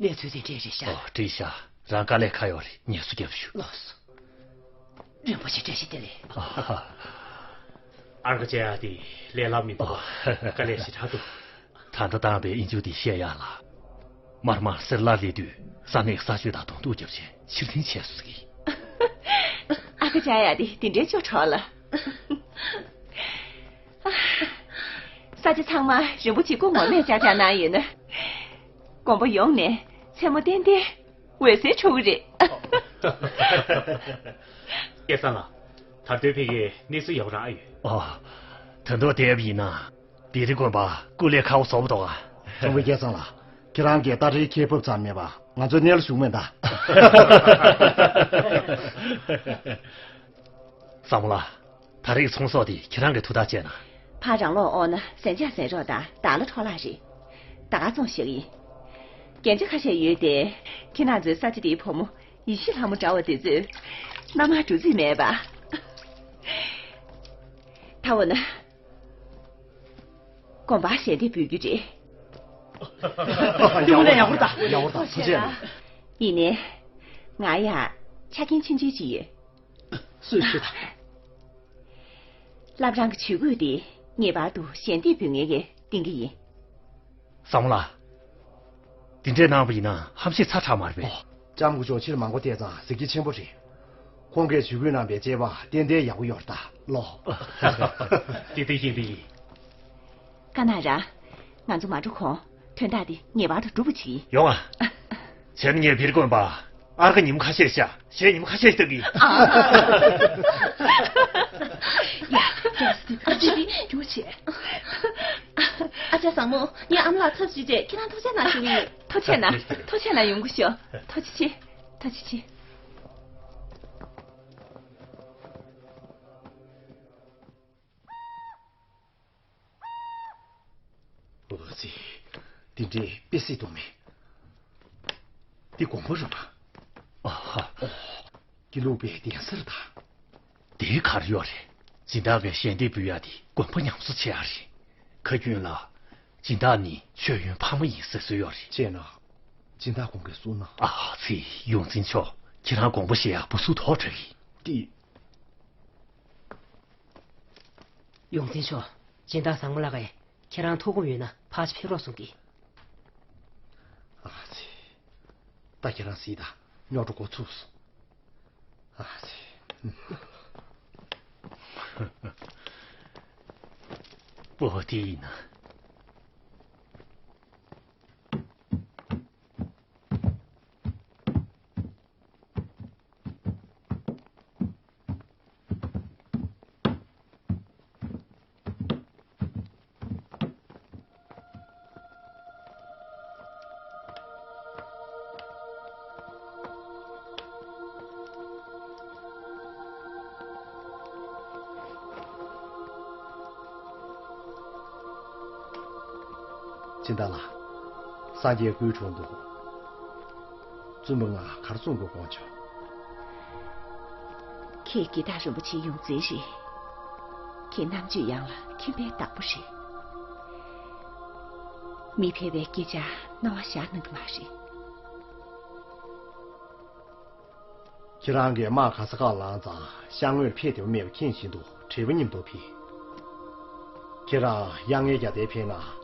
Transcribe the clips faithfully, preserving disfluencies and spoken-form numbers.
གནས་ཚུལ་དེ་འདྲས་རེད་ཤག་ཨོ་བྲིས་ཤག་རང་དཀའ་ལས་ཁག་ཡོད་རེད། ངལ་གསོ་རྒྱབ་ཤོག་ལགས་སོ། རིན་པོ་ཆེ་བཀྲ་ཤིས་བདེ་ལེགས། ཨ་ཧ། ཨར་ཀ་བྱ་ཡག་དེ་ལས་སླ་མི་འདུག་ཨ་ཧ། དཀའ་ལས་ཞེ་དྲག་འདུག་ད་ལྟ་བཏང་བའི་དབྱིན་ཇུ་དེ་བཤད་ཡག་ལ། མར་མར་སེར་ལ་སླེབས་དུས་ས་གནས་ས་ཆོས་དང་གདོང་ཐུག་རྒྱབ་བྱས་ཕྱིར་འཐེན་བྱས་སོང་ཟེར་གི། ཨར་ཀ་བྱ་ཡག་དེ་དེ་འདྲའི་སྐྱོ་བྲོ་ལ། ས་ཆ་ཚང་མ་རིན་པོ་ཆེ་སྐུ་ངོ་མས་ཅག་ཅག་གནང་ཡོད་ན། དགོན་པ་ཡོངས་ནས་མཚན་མོ་ཏན་ཏན་འོད་ཟེར་འཕྲོ་གི་རེད། སྐལ་བཟང་ལགས། ད་ལྟའི་ཕ་གིའི་གནས་ཚུལ་ཡག་པོ་རག་ཡོད། ཨ། ད་དུང་བསྡད་པ་ཡིན་ན། བེ་རི་དགོན་པ་སྐུ་ལས་ཁག་པོ་བཟོ་བ་འདུག་ཨ། གསུང་བའི་སྐལ་བཟང་ལགས། ཁྱེད་རང་གིས་ཏ་ཏྲའི་ཁེ་ཕབ་ཙམ་མེད་པ་ང་ཚོའི་གནས་ལ་ཞུགས་མེད་ད། བཟང་མོ་ལགས། ད་རེས་ཚོང་ཟོག་དེ་ཁྱེད་རང་གིས་ཐུགས་ཐག་བཅད་ན། ཕར་རང་ལོག་འོང་ན་གཟན་ཆག་གཟན་རོགས་དང་བདག་ལ་འཕྲོ་བརླག་རེད། ད་ག་བཙོང་བཞག་གི་ཡིན། རྒྱན་ཆ་ཁ་ཤས་ཡོད་དེ། ཁྱེད་རང་ཚོའི་ས་ཆ་དེའི་བུ་མོ་ཡེ་ཤེས་ལྷ་མོ་འདྲ་བ་དེ་ཚོས་མནའ་མར་འགྲོ་རྩིས་མེད་པ། ད་འོ་ན། དགོན་པར་ཞལ་འདེབས་འབུལ་རྒྱུ་རེད། ཡག་པོ་རེད། ཡག་པོ་རེད། ཡག་པོ་རེད། ཐུགས་རྗེ་གནང་། ཡིན་ནའི། ང་ཡ། ཆ་རྐྱེན་ཆུང་ཆུང་ཅིག་ཡོད། སུས་ཞུས་དང་། བླ་བྲང་གི་ཇུས་འགོད་དེ་ངེས་པར་དུ་ཞལ་འདེབས་འབུལ་མཁན་གྱིས་བཏིང་གི་ཡིན། བཟང་མོ་ལགས། དེ་འདྲས་གནང་བ་ཡིན་ན་ཧམ་བཤད་ཚ་དྲགས་མ་རེད་པས། ཨོ། ལྕམ་སྐུ་ཞབས་ཕྱིར་མང་པོ་བལྟས་ཙང་གཟི་བརྗིད་ཆེན་པོ་རེད། ཁོང་གིས་ཇུས་འགོད་གནང་བའི་དཔྱད་པ་ཏན་ཏན་ཡག་པོ་ཡོད་རེད་ད་ལོ། དེ་དེ་བཞིན་དུ་ཡིན། ཀ་ན་ར། ང་ཚོ་མ་འགྲོ་གོང་དོན་དག་འདི་ངེས་པར་དུ་འགྲུབ་པ་བྱེད་ཀྱི་ཡིན། ཡོང་ཨ། བྱས་ན་ངས་བེ་རི་དགོན་པ་ཨར་ཀ་ཉིན་མོ་ཁ་ཤས་བཞག་གཞས་ཉིན་མོ་ཁ་ཤས་ཤིག་ལྟ་གི། ཨ། ཡ། ཡ། ཨ་ཅེ། འདི་རྒྱུགས་བྱེད། ཨ་ཅག་བཟང་མོ། ངས་ཨ་མ་ལགས་ཚབ་ཞུས་རྗེས་ཁྱེད་རང་ཐུགས་རྗེ་གནང་ཞུ་གི་ཡིན། ཐུགས་རྗེ་གནང་། ཐུགས་རྗེ་གནང་། ཡོང་གི་ཤོག་ཐུགས་རྗེ་ཆེ། ཐུགས་རྗེ་ཆེ། འོ་ཙི། འདི་འདྲའི་དཔེ་སྲིད་དོ་མེད། འདི་དགོན་པ་རེད་པ། ཨ་ཧ། ཨོ། དགེ་ལུགས་པའི་གདན་ས་རེད་ད། དེའི་ག་རེ་ཡོད་རེད། སྦྱིན་བདག་གིས་ཞལ་འདེབས་འབུལ་ཡ་དེ་དགོན་པ་ཉམས་གསོ་བྱེད་ཡ་རེད། ཁ་རྒྱུན་ལ། སྦྱིན་བདག་ནི་མཆོད་ཡོན་ཕ་མ་ཡིན་ཟེར་སྲོལ་ཡོད་རེད། བྱས་ན། སྦྱིན་བདག་ཁོང་གིས་གསུངས་ན། ཨ་ཙི། ཡོངས་འཛིན་མཆོག་ཁྱེད་རང་དགོངས་པ་བཞེས་ཡག་པོ་སུ་དོགས་དྲགས་ཡིན། ཏི། ཡོངས་འཛིན་མཆོག་སྦྱིན་བདག་བཟང་མོ་ལགས་ཀྱིས་ཁྱེད་རང་ཐུགས་དགོངས་ཡོད་ན་ཕར་ཕྱིར་ཕེབས་རོགས་གསུང་གི། ཨ་ཙི། ད་ཁྱེད་རང་གཟིགས་དང་། རྙོག་དྲ་འགོ་ཚུགས་སོང་། ཨ་ཙི། སྤོ་བོ་དེ་ཡིན་ན། སྦྱིན་བདག་ལགས། སངས་རྒྱས་སྐུའི་འཕྲོ་འདུག་བཙུན་པ་ང་གར་སོང་དགོས་དགོངས་བྱོས། ཁྱེད་དགེ་ཐག་རིན་པོ་ཆེའི་ཡོངས་འཛིན་རེད། ཁྱེད་རྣམ་དཔྱོད་ཡངས་ལ་མཁྱེན་པའི་བདག་པོ་རེད། མི་ཕལ་པའི་སྐད་ཆར་རྣ་བ་བཞག་གནང་གི་མ་རེད། ཁྱེད་རང་གིས་དམག་ག་ས་ག་ལངས་ཙང་ཤར་ངོས་ཕེབས་བདེ་པོ་མེད་པ་མཁྱེན་བཞིན་དུ་བྲེལ་པོ་མཉམ་དུ་ཕེབས། ཁྱེད་རང་གཡང་ངའི་རྒྱ་ཏའི་ཕེབས་ན།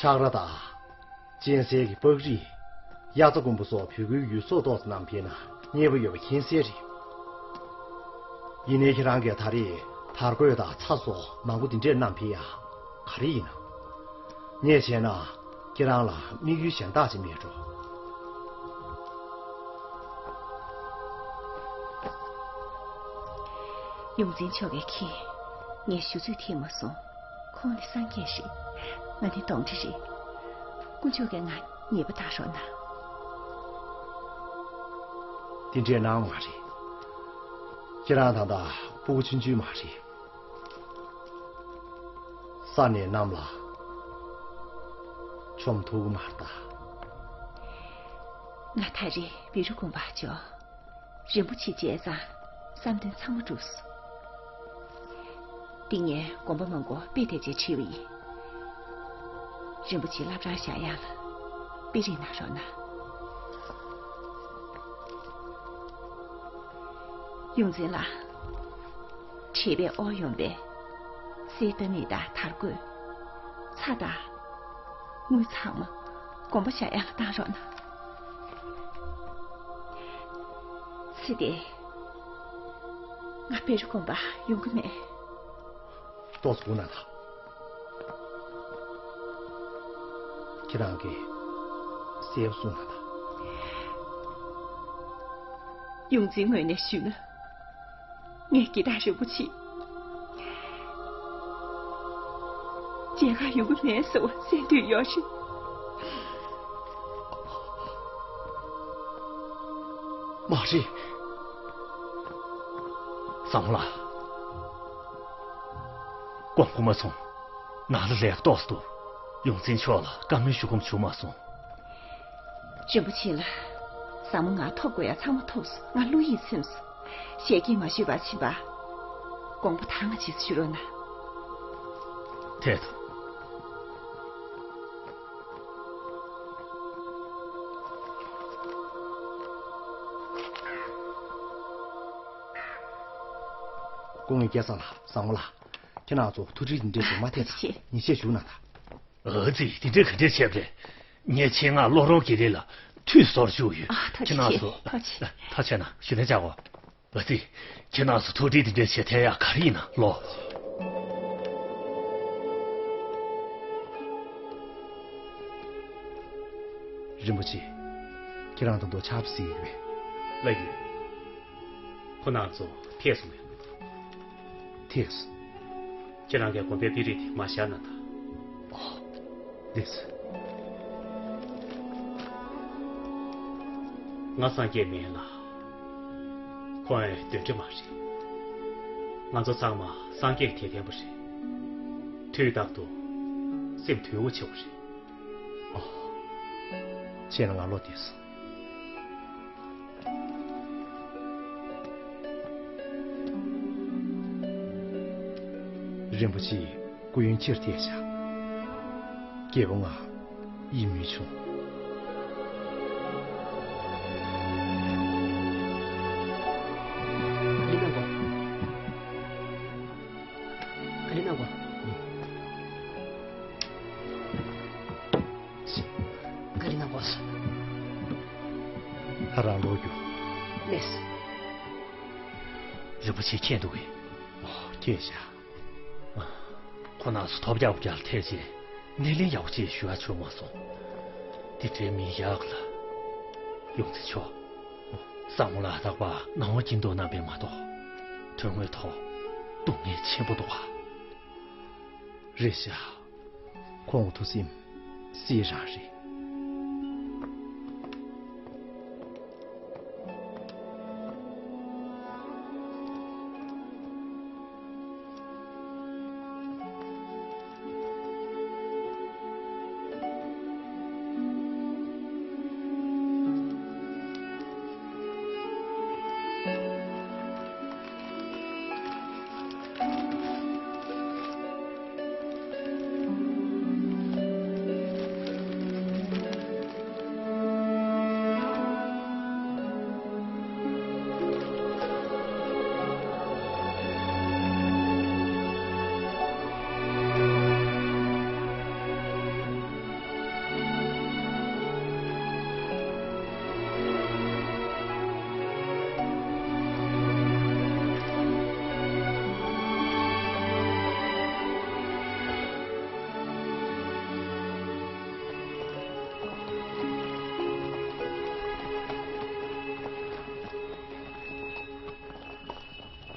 ཁྲག་ར་དང་། གཅན་གཟན་གྱི་པགས་རིས། དབྱར་རྩྭ་དགུན་འབུ་སོགས་བོད་ཁུལ་ཡུལ་ཟོག་ཏོག་ཙམ་བསྣམས་ཕེབས་ན་མཉེས་པོ་ཡོད་པ་མཁྱེན་གསལ་རེད། ཡིན་ནའི་ཁྱེད་རང་གིས་ད་རེས་དར་གོས་དང་ཚྭ་སོགས་མང་པོ་འདི་འདྲས་བསྣམས་ཕེབས་ཡ་ག་རེ་ཡིན་ནམ། ངས་བྱས་ན་ཁྱེད་རང་ལ་དམིགས་ཡུལ་གཞན་དག་ཅིག་མེད་འགྲོ། ཡོངས་འཛིན་མཆོག་གིས་ཁྱེད་ངས་ཞུ་ཚོད་ཐིག་མ་སོང་། ཁོང་ནི་སངས་རྒྱས་རེད། ང་ནི་གདོན་འདྲེ་རེད། དཀོན་མཆོག་གིས་ང་ཉེས་པ་དག་རོགས་གནང་། དེ་འདྲས་གནང་མ་རེད། ཁྱེད་རང་ད་ལྟ་ཕྲུ་གུ་ཆུང་ཆུང་མ་རེད། ས་ནས་གནམ་ལ་མཆོང་ཐུབ་ཀྱི་མ་རེད་ད། ང་ད་རེས་བི་རུ་དགོན་པར་འབྱོར། རིན་པོ་ཆེ་མཇལ་ཙང་བསམ་དོན་ཚང་མ་འགྲུབ་སོང་། འདི་ངས་དགོན་པ་མང་པོ་དཔེ་དེབ་ཅིག་བྲིས་པ་ཡིན། རིན་པོ་ཆེ་བླ་བྲང་བཞག་ཡག་ལ་དཔེ་རིས་གནང་རོགས་གནང་། ཡོངས་འཛིན་ལགས། བྲེལ་བའི་ཨོ་ཡོང་པས། གསེར་དང་མི་དང་དར་གོས། ཚྭ་དང་། དངུལ་ཚང་མ་དགོན་པ་བཞག་ཡག་ལ་བཏང་རོགས་གནང་། ཚེ་འདི་ང་བེ་རི་དགོན་པ་ཡོང་གི་མེད། ཏོག་ཙམ་སྒུག་གནང་དང་། ཁྱེད་རང་གིས་གསལ་པོ་གསུངས་གནང་དང་། ཡོངས་འཛིན་ངོས་ནས་ཞུས་ན། ངས་དགེ་བདག་རིན་པོ་ཆེ་མཇལ་ཁ་ཡོང་གི་མེད་ཟེར་བ་གསན་འདོད་ཡོད་རེད། མ་རེད། བཟང་མོ་ལགས། དགོངས་པ་མ་ཚོམས། ནང་ལ་ལས་ཀ་ཏོག་ཙམ་འདུག་ཡོངས་འཛིན་མཆོག་ལ་བཀའ་མོལ་ཞུ་ཁོམ་བྱུང་མ་སོང་། རིན་པོ་ཆེ་ལགས། བཟང་མོ་ང་ཐོབ་དགོས་ཡ་ཚང་མ་ཐོབ་སོང་། ང་བློ་ཡིད་ཚིམ་སོང་། ཞལ་གྱིས་མ་ཞུས་པར་ཕྱིན་པ། དགོངས་པ་དག་ང་རྗེས་སུ་ཞུ་རོགས་གནང་། ཐད་དོ། སྐུ་ངོ་སྐལ་བཟང་ལགས། བཟང་མོ་ལགས། ཁྱེད་རང་ཚོ་ཐུགས་ཁྲལ་འདི་འདྲས་ཞིག་མ་ཐེབས་དང་། ཐུགས་རྗེ་ཆེ། ཉེས་ཆད་ཞུ་གནང་དང་། ཨ་ཙི། འདི་འདྲས་ག་འདྲས་བྱས་པ་རེད། ངས་ཆེད་མངགས་བློ་རོགས་དགེ་ལེགས་ལ་ཐུགས་གསོ་ཞུ་ཡོད། ཨ། ཐུགས་རྗེ་ཆེ། ཁྱེད་རང་ཚོ། ཐུགས་རྗེ་ཆེ། ཐག་ཆོད་ན་ཞུ་ནས་བྱ་གོ། ཨ་ཙི། ཁྱེད་རང་ཚོ་ཐུགས་ཁྲལ་འདི་འདྲས་བྱེད་ཐལ་ཡག་ག་རེ་ཡིན་ན་ལོ། རིན་པོ་ཆེ། ཁྱེད་རང་དང་དོ་ཆབ་སྲིད་ཡོད། ལགས་ཡོད། ཁོ་རང་ཚོ་ཐད་སོང་ངས། ཐད་སོང་། ཁྱེད་རང་གིས་དགོན་པའི་དཔེ་རིས་དེ་མར་བཞག་གནང་དང་། ཨོ། ལགས་སོ། ང་སངས་རྒྱས་མིན་ལ། ཁོང་གདོན་འདྲེ་མ་རེད། ང་ཚོ་ཚང་མ་སངས་རྒྱས་དད་ལྡན་པ་རེད། དུས་རྟག་ཏུ་སེམས་དུལ་བོ་བྱེད་དགོས་རེད། ཨོ། བྱས་ན་ང་བློ་བདེ་སོང་། རིན་པོ་ཆེ་སྐུ་ཡོན་ཆེར་ཐེབས་བཞག་རྒྱལ་པོ་ང་ཡིད་སྨོན་བྱུང་། ག་ལེ་གནང་དགོས། ག་ལེ་གནང་དགོས། ག་ལེ་གནང་དགོས། ད་རང་ལོག་རྒྱུ། ལགས་སོ། རིན་པོ་ཆེ་མཁྱེན་འདུག་གས། ཨོ། མཁྱེན་བཞག་ཁོ་རང་ཚོ་ཐོབ་རྒྱག་རྒྱག་ཐལ་རྗེས་སྣེ་ལེན་ཡག་པོ་ཅིག་ཞུ་ཡ་བྱུང་མ་སོང་། དེ་འདྲའི་མི་ཡག་ལ། ཡོངས་འཛིན་མཆོག་བཟང་མོ་ལགས་རྟག་པར་སྣང་བ་སྐྱིད་མདོག་གནང་བས་མ་གཏོགས། དོན་དངོས་ཐོག་སྡུག་བསྔལ་ཆེན་པོ་འདུག་ག་རེད་ཤག་ཁོང་ཐུགས་སེམས་བསིལ་རང་རེད།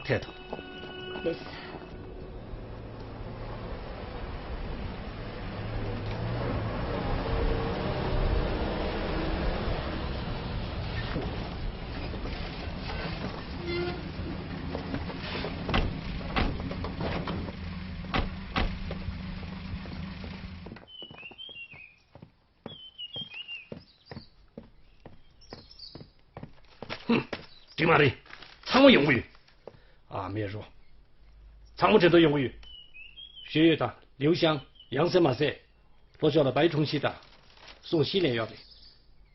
ཐད་དོ། ལགས་སོ། ཧུམ། འགྲིག་མ་རེད། ཚང་མ་ཡོང་གི་ཡོད། ཨ་མེད་རོ། ཚང་མ་འགྲན་བསྡུར་ཡོང་གི་ཡོད། ཞུས་ཡོད་དང་ལིའུ་ཞང་ཡང་སེ་མ་ཟད། ལྷོ་ཕྱོགས་ལ་པའི་ཁྲུང་ཞི་དང་། སུང་ཞི་ལེན་ཡོད་རེད།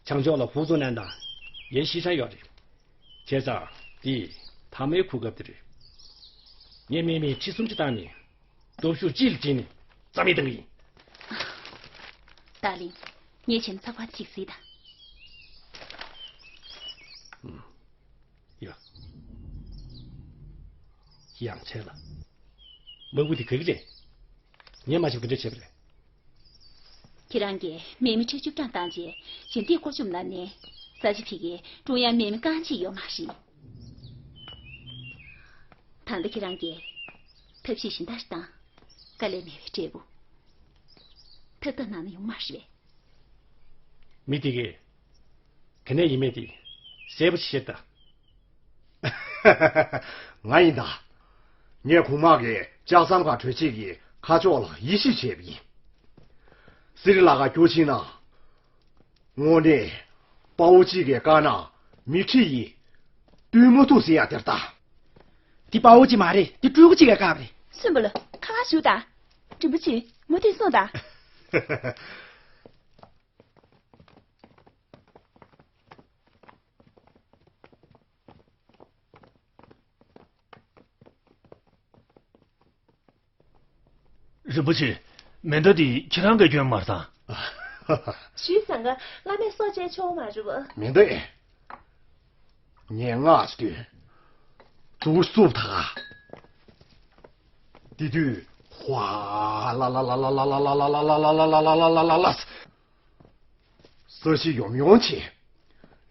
བྱང་ཕྱོགས་ལ་ཧུའུ་ཙུང་ནན་དང་། ཡེ་ཤི་ཧྲན་ཡོད་རེད། བྱས་ཙང་དེ། ཐ་མའི་གོ་སྐབས་དེ་རེད། ངས་མེ་མེ་ཁྲི་སུམ་ཅུ་བཏང་ནས་སྟོབས་ཤུགས་གཅིག་ལ་བྱས་ནས་རྩ་མེད་བཏང་གི་ཡིན། ད་ལིང་། ངས་བྱས་ན་ཚགས་པར་ཅིག་གཟིགས་དང་། ཡ། ཡང་ཆད་ལ། དམག་བུ་དེ་ག་གི་རེད། ངས་མ་ཤེས་པ་ག་འདྲ་བྱས་པ་རེད། ཁྱེད་རང་གིས་མེ་མེ་ཁྲི་བཅུ་བཏང་བཏང་རྗེས་གཞན་དེའི་སྐོར་བཅུམ་ལ་ནས་ས་ཆ་དེ་གའི་ཀྲུང་དབྱང་མེ་མེ་རྐང་གཅིག་ཡོད་མ་རེད། ད་ལྟ་ཁྱེད་རང་གིས་ཐབས་ཤེས་གཞན་དག་ཞིག་བཏང་། དཀའ་ལས་མེད་པའི་འབྲས་བུ་ཐབས་ཐབས་གནང་ན་ཡོང་མ་རེད་པས། མི་དེ་གས་ག་ནས་ཡིན་མེད་དེ་གསལ་པོ་ཞིག་བཤད་ད། ང་ཡིན་ད། ངས་གོང་དམག་གི་ལྕགས་ཟམ་ཁ་གྲོལ་བྱེད་ཀྱི་ཁ་ཕྱོགས་ལ་ཡིད་ཆེས་བྱས་པ་ཡིན། སི་རི་ལ་ཀ་རྒྱུག་ཕྱིན་ན། དངོས་གནས་དཔའ་བོ་གཅིག་གིས་བཀག་ན་མི་ཁྲི་ཡིས་བཏུལ་མ་ཐུབ་ཟེར་ཡ་དེ་རེད་ད། འདི་དཔའ་བོ་གཅིག་མ་རེད། འདི་སྤྲུལ་སྐུ་གཅིག་གིས་བཀག་པ་རེད། སུན་པོ་ལ་ཁ་ཁ་བཞུགས་དང་། རིན་པོ་ཆེ་མུ་མཐུད་གསུངས་དང་། རིན་པོ་ཆེ། མེ་མདའ་འདི་ཁྱེད་རང་གིས་གྱོན་མ་རེད་དམ། ཞུས་ཙང་ཀ་བླ་མས་སྲོག་བཅད་ཆོག་མ་རེད་པ། མེ་མདའ། ངས་སྔགས་ཞུས་དུས་གཙུག་སུབ་ཐག་དེ་དུས་ཧ་ལ་ལ་ལ། ས་གཞི་ཡོམ་ཡོམ་བྱས།